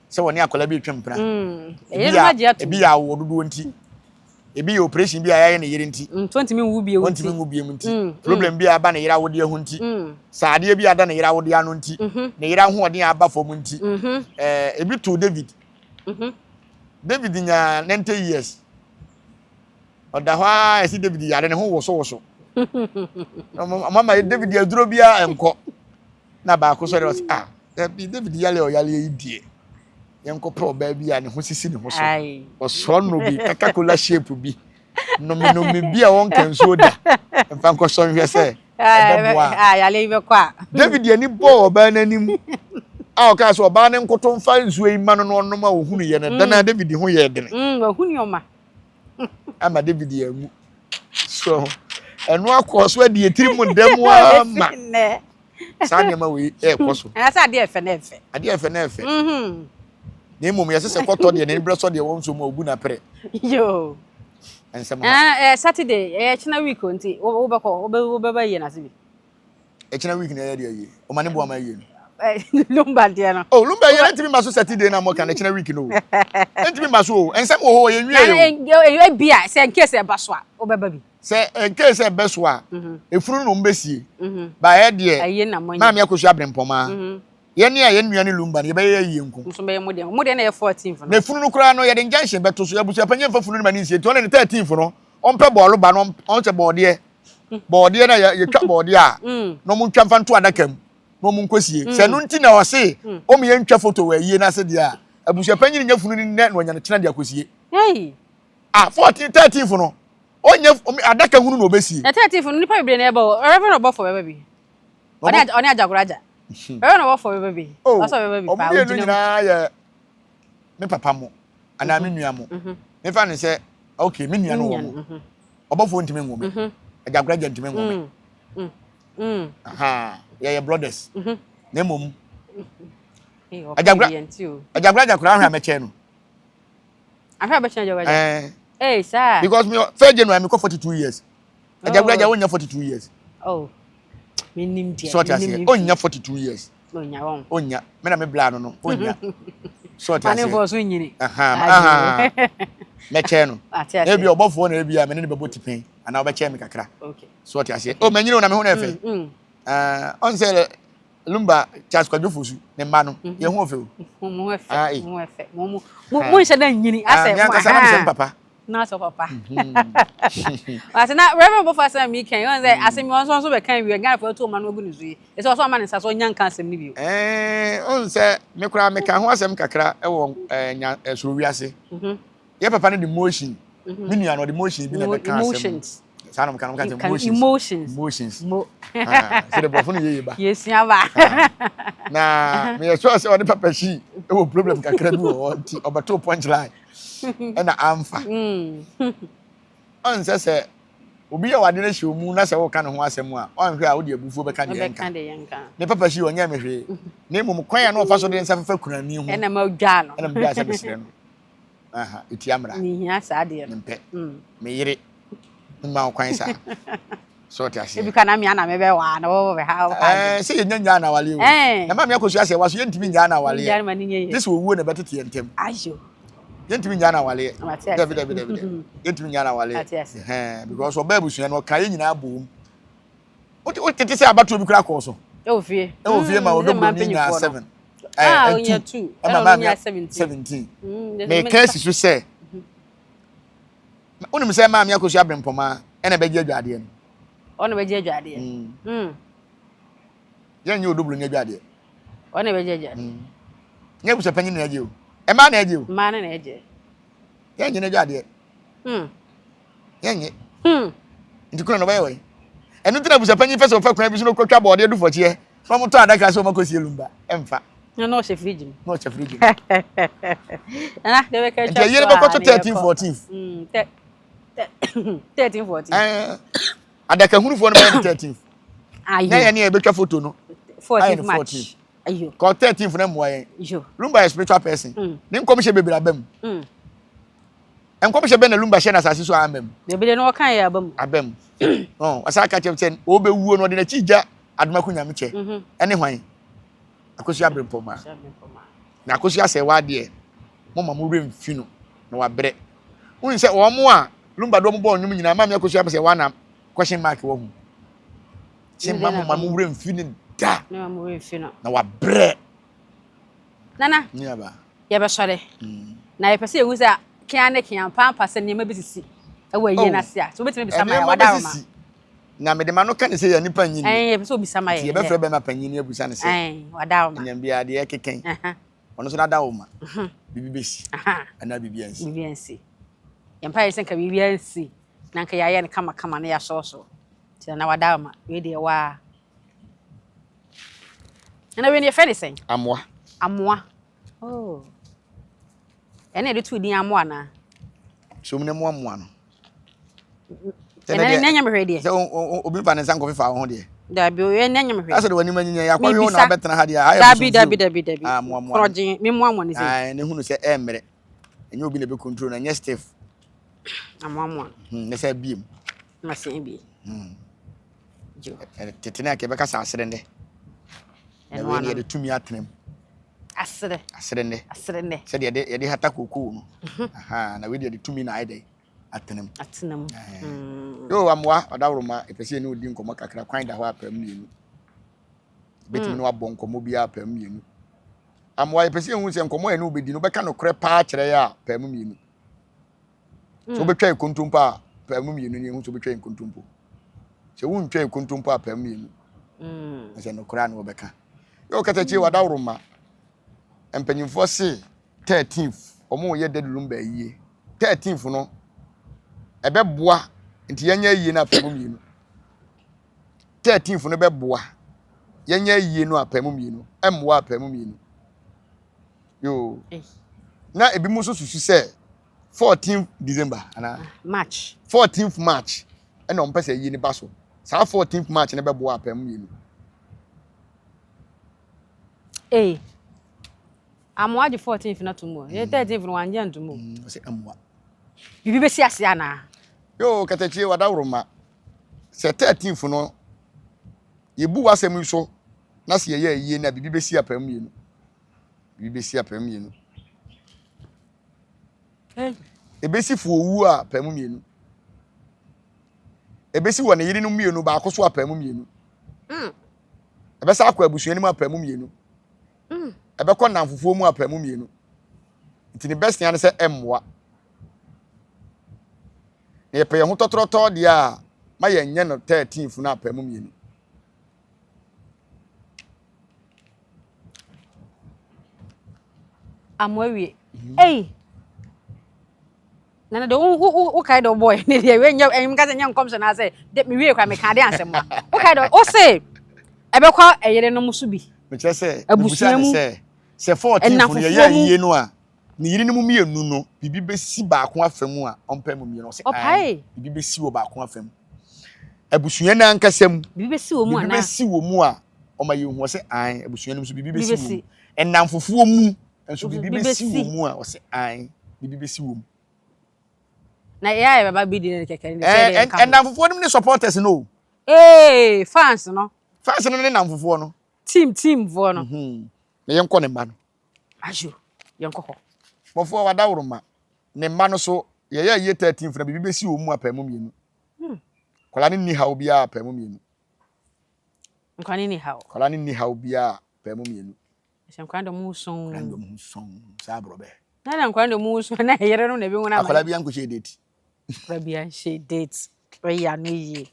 sɛ wɔne akwadaa bi retwa mpena. Ɛyɛ no agye ato. Ebi yɛ awoɔ dodoɔ nti, ebi yɛ operation bi a yɛayɛ ne yere nti. Nti ɔntumi nwu bio nti. Ɔntumi nwu bio nti. Problem bi a aba ne yere awodeɛ ho nti. Sɛ adeɛ bi ada ne yere awodeɛ ano nti. Ne yere ahoɔden a aba fam nti. Ebi to David. David nya 90 years. Ɔda hɔ ara ɛsi David yare ne ho wosowoso. Ɔmo ama David aduro biara nkɔ. Na baako sɔre ɔsɛ ah dabi David yale ɔyale yi deɛ yɛnkɔpɛ ɔbaa bi a ne ho sisi ne ho so. Ɔsɔ no bi kakakola shape bi nominome bi a wɔnka nsuo da mfa nkɔsɔ nhwɛ sɛ ɛbɛboa a. Yale yi bɛkɔ a. David ani bɔɔ ɔbaa no anim a ɔkaa sɛ ɔbaa no nkoto mfa nsuo yi ma no na ɔnom a ɔhunu yɛ no da no a David ho yɛɛ dene. Wahu nneɛma. Ama David anwu. So ɛno akɔ so adi etiri mu dɛm ara ma saa nneɛma wei ɛrekɔ so. Ɛna sɛ adeɛ ɛfɛ na ɛfɛ. Adeɛ ɛfɛ na ɛfɛ. Mm-hmm. Na mmom yɛsɛ sɛ kɔtɔ deɛ n'ani berɛ sɔ deɛ wɔn nso mu a obu na pere. Yoo. Nsɛm ha. Ɛɛ Saturday ɛyɛ kyena week o nti wobɛkɔ wobɛba yie n'ase bi. Ɛkyena week na ɛyɛ deɛ yie. Ɔma ne boa ma yie no. Lumba deɛ no. Oh Lumba yɛ ntumi ma so Saturday na mo ka na ɛkyena week no. Ntumi ma so o. Nsɛm wɔ hɔ yɛ nwie o. Ebi a sɛ nkese ɛba so a wobɛba bi. Sɛ nkese sɛ ɛbɛ so a mhm. efunu na wɔn bɛsie. Mhm. Ba ɛyɛ deɛ maame akosua abrempɔmaa. Mhm. Yɛn a yɛn nua ne Lumba no yɛbɛyɛ ayie nko. Nso bɛyɛ mo deɛ mo deɛ na yɛ 14th no. Na efunu no koraa no yɛde injunction bɛto so abusua panyin mfa funu no ma ne nsie nti ɔne ne 13th no ɔmpɛ bɔɔlo ba no ɔnhyɛ bɔɔdeɛ bɔɔdeɛ na yɛtwa bɔɔdeɛ a mm. na ɔmo ntwa mfa nto adaka mu na ɔmo nkɔsie mm. sɛ ɛno nti na ɔse mm. ɔmo yɛ ntwa foto wɔ ayie n'ase deɛ a abusua panyin nyɛ funu no nnɛ na ɔnya no kyena de akɔsie. Ah 14 13th no ɔnyɛ adaka hunu na ɔbɛsie. Na 13th no nipa bebree na ɛbɔ Reverend ɔbɔfo bɛba bi. Ɔne ɔne agyagoraagya. Bɛrɛ na wɔfɔ bɛba bi. Oh, ɔsɔ bɛba bi paa. Ɔmo mmienu nyinaa yɛ me papa mo anaa me mhm. nua mo. Mhm. Mefa ne sɛ okay me nua no wɔ mo. Mhm. Ɔbɔfoɔ ntumi nwo me. Agyagoraagya ntumi nwo me. Mm. Mm. Aha, yɛyɛ brothers. Na mmom agyagora agyagoraagya koraa ahwɛ a mɛkyɛn no. Ahwɛ a bɛkyɛn agyagoraagya. Ɛɛ. Ee saa. Because me first January me kɔ 42 years. Agyagoragya oh. wonya 42 years. Oh. Menim deɛ. Sɔɔte aseɛ. Onya 42 years. Onya wɔn. Onya. Me na me bla no no. Onya. Sɔɔte aseɛ. Mane fɔ so nyini. Aha. Aha. Mɛkyɛ no. Ebi ɔbɔfoɔ na ebi a me ne ne bɛbɔ tipɛn anaa ɔbɛkyɛ me kakra. Okay. Sɔɔte aseɛ. Oh manyini o na me ho na ɛfɛ. Mm, mm. Uh, ɔn sɛ Lumba Charles Kwadwo Fosu ne mma no mhm. yɛn ho ɔfɛ o. Mo ho ɛfɛ. Mo ho ɛfɛ. Mo mo mo nhyɛ dɛ nyini asɛ. Mi ankasa na mi sɛ mi papa. Na sɛ papa. Ase na Reverend Bɔfo asɛm mi kɛn ɔn sɛ asɛm yi ɔnso nso bɛka wie Ghana fo atu ɔma no agu ne so yi. Ɛsɛ ɔsɔ ama ne nsa so ɔnya nka asɛm no bio. Ɛɛ ɔn sɛ me koraa meka ho asɛm kakra ɛwɔ ɛɛ nya ɛsoro wiase. Mhm. Yɛ papa no de motion. Mhm. Me nua no ɔde motion bi na ɛbɛka asɛm. Saa na ɔka no ɔka sɛ motions. Emotions. Emotions. Mo. Ah, sɛ de borɔfo no yɛ yie ba. Yɛsua ba. Ah. Na meyɛ sure sɛ ɔne papa hyi ɛwɔ problem kakra bi wɔ hɔ nti ɔbɛto punch line. Ɛna amfa. Ɔnsɛ sɛ obi yɛ wade no hyɛ mu na sɛ woka ne ho asɛm a ɔnhwɛ a wode abufuo bɛka deɛ ɛnka. Me papa hyi ɔnyɛ me hwee. Na mmom kwan a na ɔfa so de nsa fefa kunani ho. Ɛna ma dwaa no. Ɛna medwaa sɛ mesrɛ no. Aha, ɛtia mmara. Mehia saa deɛ no. Mempɛ. Mm. Me yere, mma wo kwan saa. So ɔte aseɛ. Ebi ka na mea na mebɛ waa na wɔwɔ bɛ ha. Ɛɛ sɛ yɛnya nyaa na awale o. Na maame akosua sɛ waso yɛntumi nyaa na awaleɛ. Gye sɛ owuo na ɛbɛtete yɛn ntam. Ayo. Yɛntumi nyaa na awaleɛ. Dabi dabi dabi dabi. Yɛntumi nyaa na awaleɛ. Ɛhɛn because ɔbaa abusua no ɔka yɛn nyinaa bom. Wotete sɛ abatoɔ bi koraa kɔɔ so. Ɛwɔ fie. Ɛwɔ fie ma ɔdɔ buroni nyaa seven. Ah, onya two. Ɛma maame 17. Meka asi so sɛ wonim sɛ maame akosua abrempɔmaa ɛna bɛgye adwadeɛ no. Ɔna bɛgye adwadeɛ. Mm. Yɛnyɛ ɔdɔ buroni adwadeɛ. Ɔna bɛgye adwadeɛ. Nyɛ abusua panyin na ɛgye o. Ɛmaa na ɛgye o. Mmaa no na ɛgye. Yɛnyɛ n'adwadeɛ. Yɛnyɛ. Nti kuna na ɔbɛyɛ wɔ ɛno nti na abusuapanyin fɛ sɛ ɔfa kwan bi so na ɔkɔtwa bɔɔdeɛ du fɔkyeɛ na ɔmotɔ adaka sɛ ɔmakɔsie lumba ɛmfa. Na na ɔhyɛ fridge mu. Na ɔhyɛ fridge mu. Nana deɛ bɛka atwa so a. Nti ɛyere bɛkɔto 13 14. 13 14. Ɛɛ adakahunufoɔ no bɛyɛ no 13. Na yɛn ne yɛbɛtwa photo no. 14 March. Ayo. Kɔ 13 no mmoa yɛn. Lumba yɛ spiritual person. Ne nkɔmhyɛ bebree aba mu. Nkɔmhyɛ bɛn na Lumba hyɛ no asase so a amma mu? Dabi deɛ na ɔka yɛ aba mu. Aba mu. Ɔn, ɔsan ka kyerɛ sɛ ɔbɛwuo no ɔde n'akyi gya Adomako Nyamekyɛ mhm. ɛne hwan? Akosua Abrempɔmaa. Na Akosua sɛ wadeɛ moma mo werɛ mfi no na wabrɛ. Wohu sɛ wɔn a Lumba de wɔn bɔɔ nnwom nyinaa maame Akosua sɛ wana question mark wɔ ho. Sɛ mma mo ma mo werɛ mfi no da. Na wabrɛ. Nana. Yɛbɛsɔre. Na yɛpɛ sɛ yɛhu sɛ kea ne kea mpaampa sɛ nneɛma bi sisi wɔ ayie no ase a. So wobɛtumi bisa ma yɛ wadaroma. Na mede m'ano ka ne sɛ yɛ nipa nyi ni. Yɛpɛ sɛ obisa ma yɛ. Nti yɛbɛfrɛ bɛma panyin ni abusa ne sɛ. Wada wo ma. Ɛnyam biara deɛ ɛkeka yi. Ɔno nso n'ada wo ma. Biribi bɛsi. Anaa biribi ansi. Biribi ansi. Yɛn mpa yɛ sɛ nka biribi ansi. Na nka yɛayɛ no kama kama na yɛasɔɔsɔ. Nti na wada wo ma. Wei deɛ waa. Ɛna wei no yɛfrɛ ne sɛn? Amoa. Amoa. Oh. Ɛna yɛde too din amoa anaa? So mu ne mmoamoa no. Ɛna ne nyɛ mehwɛ deɛ. Sɛ obi fa ne nsa nkɔfefa wo ho deɛ. Dabi o, ɛna nyɛ mehwɛ. Asɛ de w'anim anyinya yɛ akɔhwɛ wo na wabɛtena ha deɛ. Ayɛ dabi dabi dabi dabi. Ah, mmoamoa. Korɔgye me mmoamoa ne sɛ. Ah, ne hunu sɛ ɛmmerɛ. Ɛnyɛ obi na ɛbɛ control na ɛnyɛ stiff. Amoamoa. Ne sɛ abiem. Na sɛ ebie. Tete ne anka yɛbɛka sɛ asere nnɛ. Na wei ne yɛde tumi atena mu. Asere. Asere nnɛ. Asere nnɛ. Sɛdeɛ yɛde yɛde hata kookoo no. Mhm. Aha, na wei de yɛde tumi na ayɛ dɛ atena mu. Atena mu. Mm. Yo amoa ɔdawuroma epɛ sɛ yɛne odi nkɔmmɔ kakra kwan da hɔ apam mmienu. Ebetumi mm. ne wabɔ nkɔmmɔ biara apam mmienu. Amoa yɛpɛ sɛ yɛhu sɛ nkɔmmɔ yɛne wobɛdi no wobɛka nokorɛ paa kyerɛ yɛ a paa mu mmienu. Sɛ wobɛtwa yɛ kontompo a paa mu mmienu ne yɛhu sɛ wobɛtwa yɛ nkontompo. Sɛ wontwa yɛ kontompo a paa mu mmienu. Mm. Sɛ nokorɛ a na wɔbɛka. Yɛ ɔkatakyie mm. wadaworoma mpanyinfoɔ se 13th wɔn yɛ dead room baa yie 13th no ɛbɛboa nti yɛnyɛ ayie no apaa mu mmienu 13th no bɛboa yɛnyɛ ayie no apaa mu mmienu ɛmmoa apaa mu mmienu yoo na ebi mu nso susu sɛ 14 December anaa ah, March 14th March ɛna wɔn pɛ sɛ ayie no ba so saa 14th March no bɛboa apaa mu mmienu. Ee. Amoa gye 14th no ato mu. Yɛ 13th no wangye anto mu. Ɔsɛ amoa. Biribi bɛsi ase anaa? Yoo, katakyie wadaworoma. Sɛ 13th no yɛbu w'asɛm yi so na sɛ yɛyɛ ayie no a biribi bɛsi apam mmienu. Biribi bɛsi apam mmienu. Ɛbɛsi fo owu a apam mmienu. Ɛbɛsi wɔ ne yerenom mmienu baako so apam mmienu. Ɛbɛsa akɔ abusua no mu apam mmienu. Ɛbɛkɔ nnamfofoɔ mu apam mmienu. Nti ne best ne sɛ ɛmmoa. Na yɛpɛ yɛn ho tɔtrɔtɔ deɛ a ma yɛnyɛ no 13th no apam mmienu. Amoa wie. Ei! Na de wo wo wo kae de ɔbɔe ne deɛ wei nyɛ ɛnyɛ nka sɛ nyɛ nkɔmhyɛ na sɛ de me wie kora meka de asɛm a. Wo kae de wo se ɛbɛkɔ ɛyerenom so bi. Mekyerɛ sɛ abusua mu sɛ sɛ 14 fo no yɛyɛ ayie no a ne yerenom mmienu no biribi bɛsi baako afa mu a ɔmpɛ mu mmienu ɔsɛ ɔpae biribi bɛsi wɔ baako afa mu abusua no ankasa mu biribi bɛsi wɔ mu anaa biribi bɛsi wɔ mu a ɔma yɛhu ɔsɛ an abusua no nso biribi bɛsi wɔ mu ɛnamfofoɔ mu nso biribi bɛsi wɔ mu a ɔsɛ an biribi bɛsi wɔ mu na yɛ ayɛ bɛba bi di ne kɛkɛ ne sɛ ɛnka ɛnamfofoɔ no ne supporters no ee fans no fans no ne namfofoɔ no team team foɔ no na yɛnkɔ ne mma no ayo yɛnkɔ hɔ bɔfoɔ wadaworoma ne mma no so yɛyɛ ayie 13 na biribi bɛsi wɔ mu apaa mu mmienu nkwadaa no nni haw biara apaa mu mmienu nkwadaa no nni haw nkwadaa no nni haw biara apaa mu mmienu sɛ nkwadaa de ɔmo sɔn nkwadaa de ɔmo sɔn saa aborɔbɛ na na nkwadaa de ɔmo sɔn na yɛrɛ no na ebi wɔn ama akwadaa bi ankɔhyɛ date akwadaa bi anhyɛ date ɔyɛ ano yie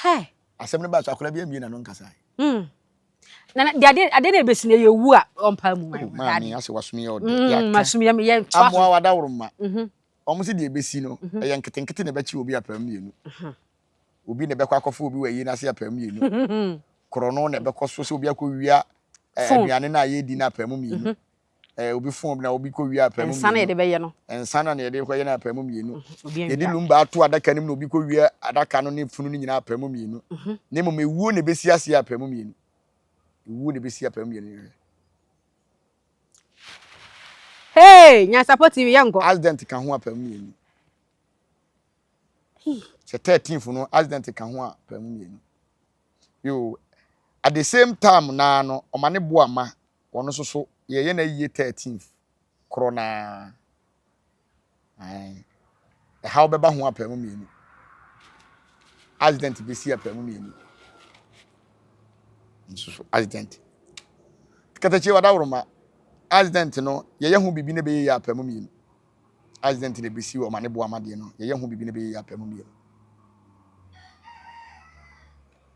hɛ asɛm no ba so akwadaa bi ambie n'ano nkasa na na deɛ adeɛ adeɛ na ebesi na ɛyɛ wu a ɔmpa mu oh, maame asɛ wasome yɛ ɔdɛ mm, masome yɛ yɛ ntoa so amoa wadaworo ma mhm. wɔn si deɛ ebesi no mhm. ɛyɛ nketenkete na ɛbɛkye obi apam mmienu mhm. Obi na ɛbɛkɔ akɔfa obi wɔ ayi n'ase apam mmienu korɔ na ɛbɛkɔ so sɛ obi akɔ wia aduane no a yɛredi no apam mmienu obi fon na obi kɔ wia apam mmienu nsa na yɛde bɛyɛ no nsa na yɛde kɔyɛ no apam mmienu yɛde lumba ato adaka no mu na obi kɔ wia adaka no ne funu no nyinaa apam mmienu na mmom ewuo na ebesi ase apam mmienu ewuo na ebesi apam mmienu. Hey, Nyansapɔ TV yɛ nkɔ. Accident ka ho apam mmienu. Sɛ 13th no accident ka ho apam mmienu. Yo, at the same time naa no ɔma ne bo ama wɔn nso so yɛyɛ na yie 13th korɔ naa. Ɛhaw bɛba ho apam mmienu. Accident bɛsi apam mmienu. Nso so accident. Katakyie wadaworoma accident no yɛyɛ ho biribi na ɛbɛyɛ yɛ apam mmienu. Accident na ɛbɛsi wɔ ɔma ne bo ama deɛ no yɛyɛ ho biribi na ɛbɛyɛ yɛ apam mmienu.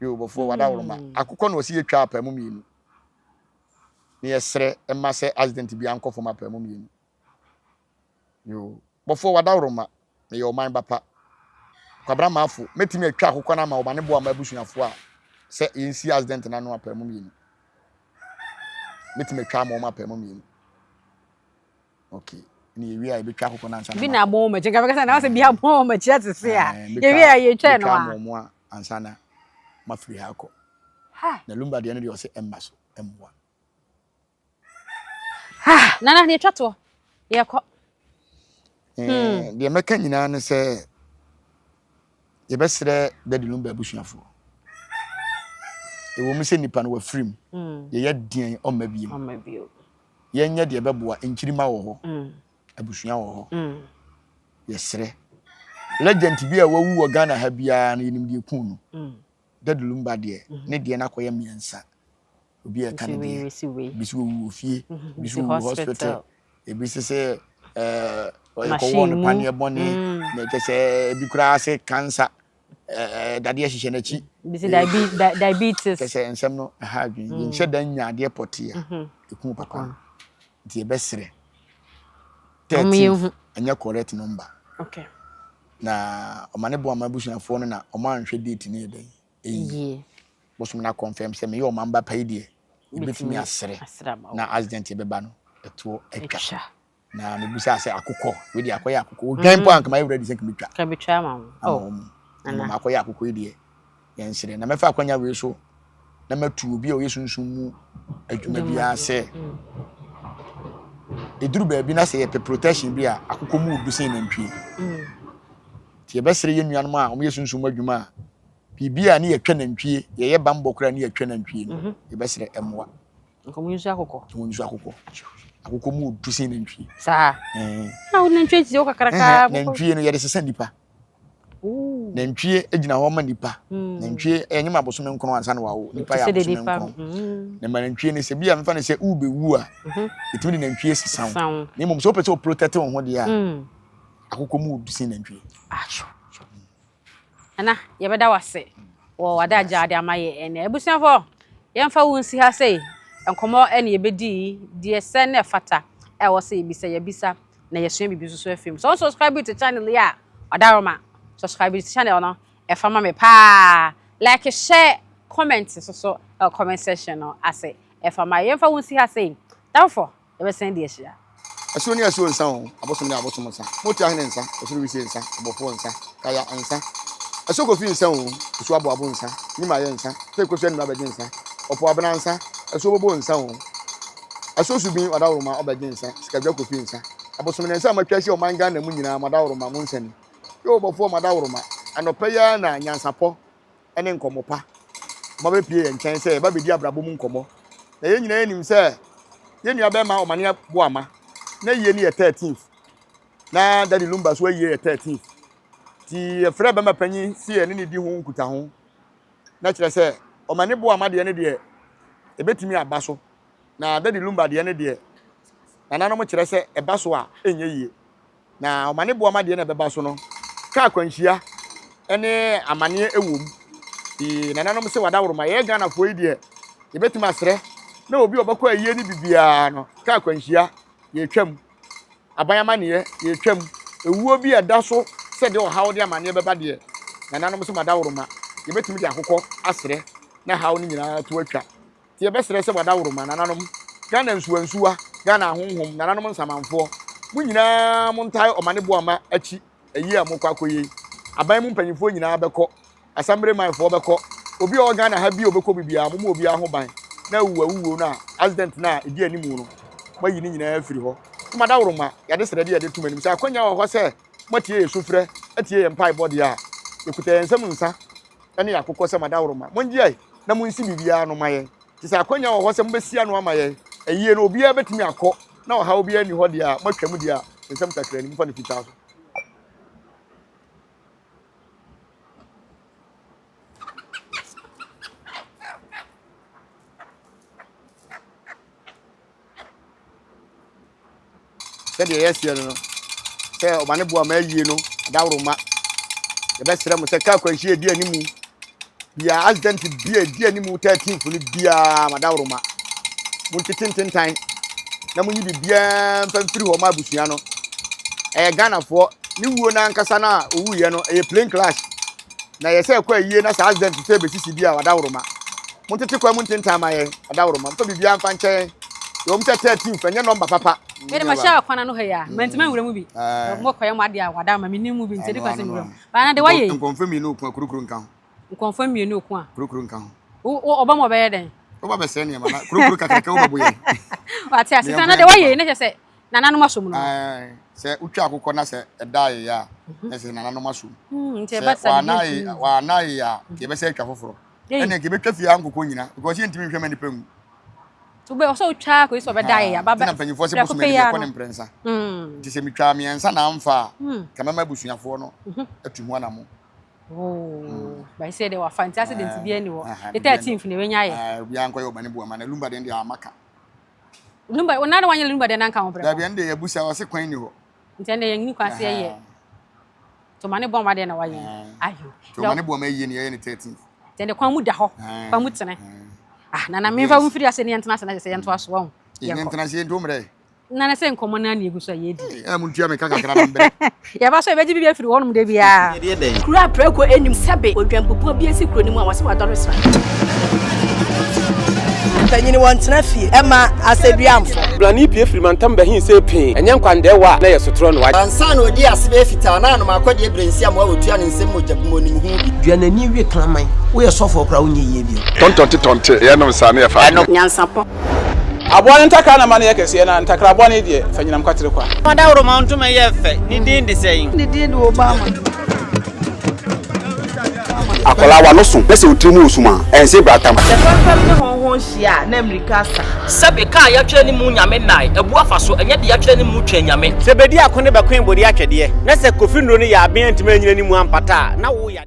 Yo, bɔfoɔ wadaworoma. Akokɔ na ɔsi yɛtwa apaamu mmienu. Na yɛsrɛ mma sɛ accident biara nkɔ fam apaamu mmienu. Yo, bɔfoɔ wadaworoma. Meyɛ ɔman ba pa. Kwabena Maafo, mɛtumi atwa akokɔ no ama ɔma ne boa ma abusuafoɔ a sɛ yɛnsi accident no ano apaamu mmienu. Mɛtumi atwa ama wɔn apaamu mmienu. Okay. Ne yɛwie a yɛbɛtwa akokɔ no ansa na Bi na makɔ. abɔn wɔn akyi. Nka mɛka sɛ na wɔsɛ bi abɔn wɔn akyi ate se a. Ɛɛ, Yɛwie a yɛtwa no mɛtwa a. ama wɔn a ansa na mafiri ha akɔ. Ha. Na Lumba deɛ no deɛ ɔsɛ ɛmma so, ɛmmoa. Ha. Nana, deɛ twa toɔ. Yɛkɔ. Ɛɛ, deɛ mɛka nyinaa ne sɛ yɛbɛsrɛ Daddy Lumba abusuafoɔ. Ɛwɔ mu sɛ nipa no wafiri mu. Yɛyɛ deɛn ɔmma bio. Ɔmma bio. Yɛnyɛ deɛ ɛbɛboa. Nkyirimma wɔ hɔ. Abusua wɔ hɔ. Yɛsrɛ. Legend bi a wawu wɔ Ghana ha biara no yɛnim deɛ ɛkuu no. Daddy Lumba deɛ, ne deɛ no akɔyɛ mmiɛnsa. Obi a ɛka ne deɛ. Ebi sɛ owu wɔ fie, ebi sɛ owu hospital, ebi sɛ sɛ ɛɛ ɔyɛkɔwɔ no paneɛ bɔne, na ɛkyɛ sɛ ebi koraa sɛ cancer ɛɛ dadeɛ hyehyɛ n'akyi. Ebi sɛ diabetes. Kyɛ sɛ nsɛm no ɛha adwene. Yɛnhyɛ da nya adeɛ pɔtee a ɛku papa no. Nti yɛbɛsrɛ. 13 ɛnyɛ correct number. Okay. Na ɔma ne boa ma abusuafoɔ no na ɔma anhwɛ date no yɛ dɛn ɛyie. Bosom no akɔnfɛm sɛ meyɛ ɔman ba pa yi deɛ yɛbɛtumi asrɛ na accident bɛba no ɛtoɔ atwa. Na mebusaa sɛ akokɔ wei deɛ akɔyɛ akokɔ odwan mpo anka mayɛ ready sɛ nka metwa Ka ama wo. Ama wɔn mu. Na mmom akɔyɛ akokɔ yi deɛ yɛnsrɛ. Na mɛfa akwanya wei so na matu obi a ɔyɛ sunsum mu adwuma biara sɛ ɛduru baabi na sɛ yɛpɛ protection bi a akokɔ mu du sen nantwie. Nti yɛbɛsrɛ yɛn nuanom a wɔyɛ sunsum mu adwuma a biribi a ne yɛtwa nantwie yɛyɛ bammɔ koraa ne yɛtwa nantwie no yɛbɛsrɛ mmoa. Nka wɔn nsu akokɔ. Wɔn nsu akokɔ. Akokɔ mu odu sen nantwie. Saa. Na wo nantwie ti wo kakraka. Nantwie no yɛde sesa nipa. Nantwie gyina hɔ ma nipa. Nantwie ɛnyɛ ma abosome nkron ansa na wawo. Nipa yɛ abosome nkron. Na ma nantwie no sɛ bi a mefa no sɛ wobɛwu a ɛtumi de nantwie sesa wo. Na mmom sɛ wopɛ sɛ wo protect wo ho deɛ a akokɔ mu odu sen nantwie. Nana, yɛbɛda wo ase wɔ w'adagyaa de ama yɛ ɛnɛ. Abusuafoɔ, yɛmfa wo nsi ha sei. Nkɔmmɔ ɛne yɛbɛdi yi, deɛ sɛ na ɛfata ɛwɔ sɛ yɛbisa, yɛbisa na yɛsua biribi nso so afiri mu. Sɛ wo subscribe to channel yi a, ɔdaroma, subscribe to channel no, ɛfa ma me paa. Like, share, comment nso so ɛwɔ comment section no ase. Ɛfa ma yɛmfa wo nsi ha sei. Damfo, yɛbɛsan de ahyia. Asuo ne asuo nsa o, abosom ne abosom nsa, Motu ahene nsa, ɔsoro wisie nsa, ɔbɔfoɔ nsa, Kaya nsa, Asuo kofi nsa o, osuo aboabo nsa, Nyimayɛ nsa, Sɛ kosua nim abɛgye nsa, Ɔpo abena nsa, Asuo bobo nsa o, Asuo subin ɔdaworoma ɔbɛgye nsa, Sikadwa kofi nsa, Abosom ne nsa a moatwa ahyia ɔman Ghana mu nyinaa mo adaworoma mo nsa ni. Yoo ɔbɔfoɔ mo adaworoma, anɔpa yi ara na nyansapɔ ne nkɔmmɔ pa. Wɔabɛpue yɛn nkyɛn sɛ yɛba bɛdi abrabɔ mu nkɔmmɔ. Na yɛn nyinaa nim sɛ yɛn nua bɛrima Ɔmane Boama na yie no yɛ 13th. Na Daddy Lumba so ayie yɛ 13th. Nti yɛfrɛ bɛrima panyin si yɛne ne di ho nkutaho. Na kyerɛ sɛ Ɔmane Boama deɛ no deɛ ɛbɛtumi aba so. Na Daddy Lumba deɛ no deɛ nananom kyerɛ sɛ ɛba so a ɛnyɛ yie. Na ɔmane boama deɛ na ɛbɛba so no, kaa akwanhyia ne amaneɛ wɔ mu. Nti nananom se wadaworoma, yɛyɛ Ghanafoɔ yi deɛ, yɛbɛtumi asrɛ na obi a ɔbɛkɔ ayie no bibiara no, kaa akwanhyia yɛtwam, aban amaneɛ yɛtwam, ewuo bi a ɛda so sɛ deɛ ɔhaw de amaneɛ bɛba deɛ, nananom se madaworoma, yɛbɛtumi de akokɔ asrɛ na haw no nyinaa to atwa. Nti yɛbɛsrɛ sɛ wadaworoma, nananom, Ghana nsuwansuwa, Ghana ahonhom, nananom nsamanfoɔ, mo nyinaa montae Ɔmane Boama akyi ayie a mokɔ akɔyɛ yi. Aban mu mpanyinfoɔ nyinaa bɛkɔ, Asamberemanfoɔ bɛkɔ, obi a ɔwɔ Ghana ha bi a ɔbɛkɔ bi biara, momma obiara ho ban na awu awuwuo no a, accident no a ɛdi animu no, moayi ne nyinaa afiri hɔ. Mo adaworoma, yɛade srɛdeɛ a yɛde to mo anim sɛ akwanya wɔ hɔ sɛ moatie yɛn sufrɛ, atie yɛn mpaebɔ deɛ a, yɛkuta yɛn nsam nsa ne yɛn akokɔ sɛ mo adaworoma. Mongye ae na monsi biribiara ano mma yɛn. Nti sɛ akwanya wɔ hɔ sɛ mobɛsi ano ama yɛn, ayie no obiara bɛtumi akɔ na ɔhaw biara nni hɔ deɛ a, moatwa mu deɛ a, nsɛm kakra ni, momfa no fitaa so. Sɛdeɛ yɛseɛ no no, sɛ ɔma ne boa ma ayie no adaworoma, yɛbɛsrɛ mo sɛ kaa kwanhyia ɛdi animu. Biaa accident bia ɛdi anim 13th no biaa madaworoma montete ntentan na monyi biribiaa mfa mfiri hɔ ma abusua no. Ɛyɛ Ghanafoɔ ne wuo no ankasa no a ɔwuiɛ no ɛyɛ plane crash na ɛyɛ sɛ ɛkɔ ayie na saa accident sɛ ɛbɛsisi bi a wadaworoma montete kwan mu ntentan ma yɛn adaworoma mfa biribiaa mfa nkyɛ yɛn. Ɛwom sɛ 13th ɛnyɛ nɔmba papa. Mede mahyɛ akwan ano ha yi a mantumi anwura mu bi. Mokɔyɛ mo adeɛ a wada ma mennim mu bi nti ɛde kwan sɛ mewura mu. Baa na de wayɛ yi. Nkɔmfo mmienu ko a kurokuro nka ho. Nkɔmfo mmienu ko a. Kurokuro nka ho. Wo ɔba mu ɔbɛyɛ dɛn? Woba bɛsɛe nneɛma na kurokuro kakraka wobɛbo yɛn. Wate ase na de wayɛ yi na kyerɛ sɛ nananom asom no. Sɛ wotwa akokɔ na sɛ ɛda ayeyɛ a na sɛ nananom asom. Sɛ wɔana ayeyɛ a yɛbɛsɛ atwa foforɔ. Ɛnna nka yɛbɛtwa fie ha nkokɔ nyina because yɛntumi nhwɛ ma nnipa nwu. Wobɛ ɔsɛ wotwa kɔsi sɛ ɔbɛda ayɛ aba bɛ. Mpanyinfoɔ sɛ bosom ɛdi ɛkɔ ne mprɛnsa. Nti sɛ metwaa mmiɛnsa na amfa a ka mɛma abusuafoɔ no atu ho anamo. Oh, bɛyɛ sɛ deɛ wafa nti accident bi ani hɔ. The 13th na ɛbɛnya ayɛ. Obiara nkɔyɛ ɔbɛne bu ama na lumba deɛ deɛ amaka. Lumba, ɔna na wanyɛ lumba deɛ nanka ho brɛ. Dabi ɛno deɛ yɛbusa ɔse kwan ni hɔ. Nti ɛnna yɛn ni kwan sɛ yɛyɛ. Toma ne bɔn ma deɛ na wayɛ. Ayo. Toma ne bɔn ma yie ne yɛyɛ ne 13th. Nti ɛnna kwan mu da hɔ, kwan mu tene. Ah, nana memfa wo mfiri ase ne yɛntena ase na kyerɛ sɛ yɛntoa so wahu. Yɛn ntena ase yɛnto mmerɛ. Nana sɛ nkɔmmɔ no ani egu so a yɛdi. Ɛna mo ntua me ka kakra na mbrɛ. Yɛba so yɛbɛgye biribi afiri hɔnom da biara. Kuro a prako nnim sɛbe odwanpupoɔ bi asi kuro no mu a wɔse wadɔre sra. Mpanyin wɔntena fie mma asɛduamfo. Brane pue firi mantam bɛhe sɛ pee, ɛnyɛ nkwandɛɛwa a na ɛyɛ sotorɔ no. Ansa na ɔdii ase bɛyɛ fitaa na anom akɔdeɛ berɛ nsi amoa wɔtua ne nsam mogya bi mu ɔnim ho bi. Dua n'ani we kraman. Woyɛ sɔfoɔ koraa wonyɛ yie bio. Tɔntɔnte tɔnte yɛnom saa na yɛfa adwene. Nyansapɔ. Aboa no ntakra na ma no yɛ kɛseɛ, na ntakra bɔne deɛ, fa nyinam kwatere kwa. Ɔdawuroma ntoma yɛ fɛ, ne din de sɛn? Ne din de Obama. Akwadaa w'ano so na sɛ wo tiri mu wɔ sum a, ɛnse bratam. Sɛ fɛmfɛm ne hɔnhɔn hyia a, na mmirika asa. Sɛbe ka a yɛatwerɛ ne mu Nyame nnae, abu afa so, ɛnyɛ deɛ yɛatwerɛ ne mu Twɛn Nyame. Sɛ bedi ako ne bɛkoe bode atwɛdeɛ, na sɛ Kofi nnuro no yɛ aben antumi anyina ne mu ampata a, na wo.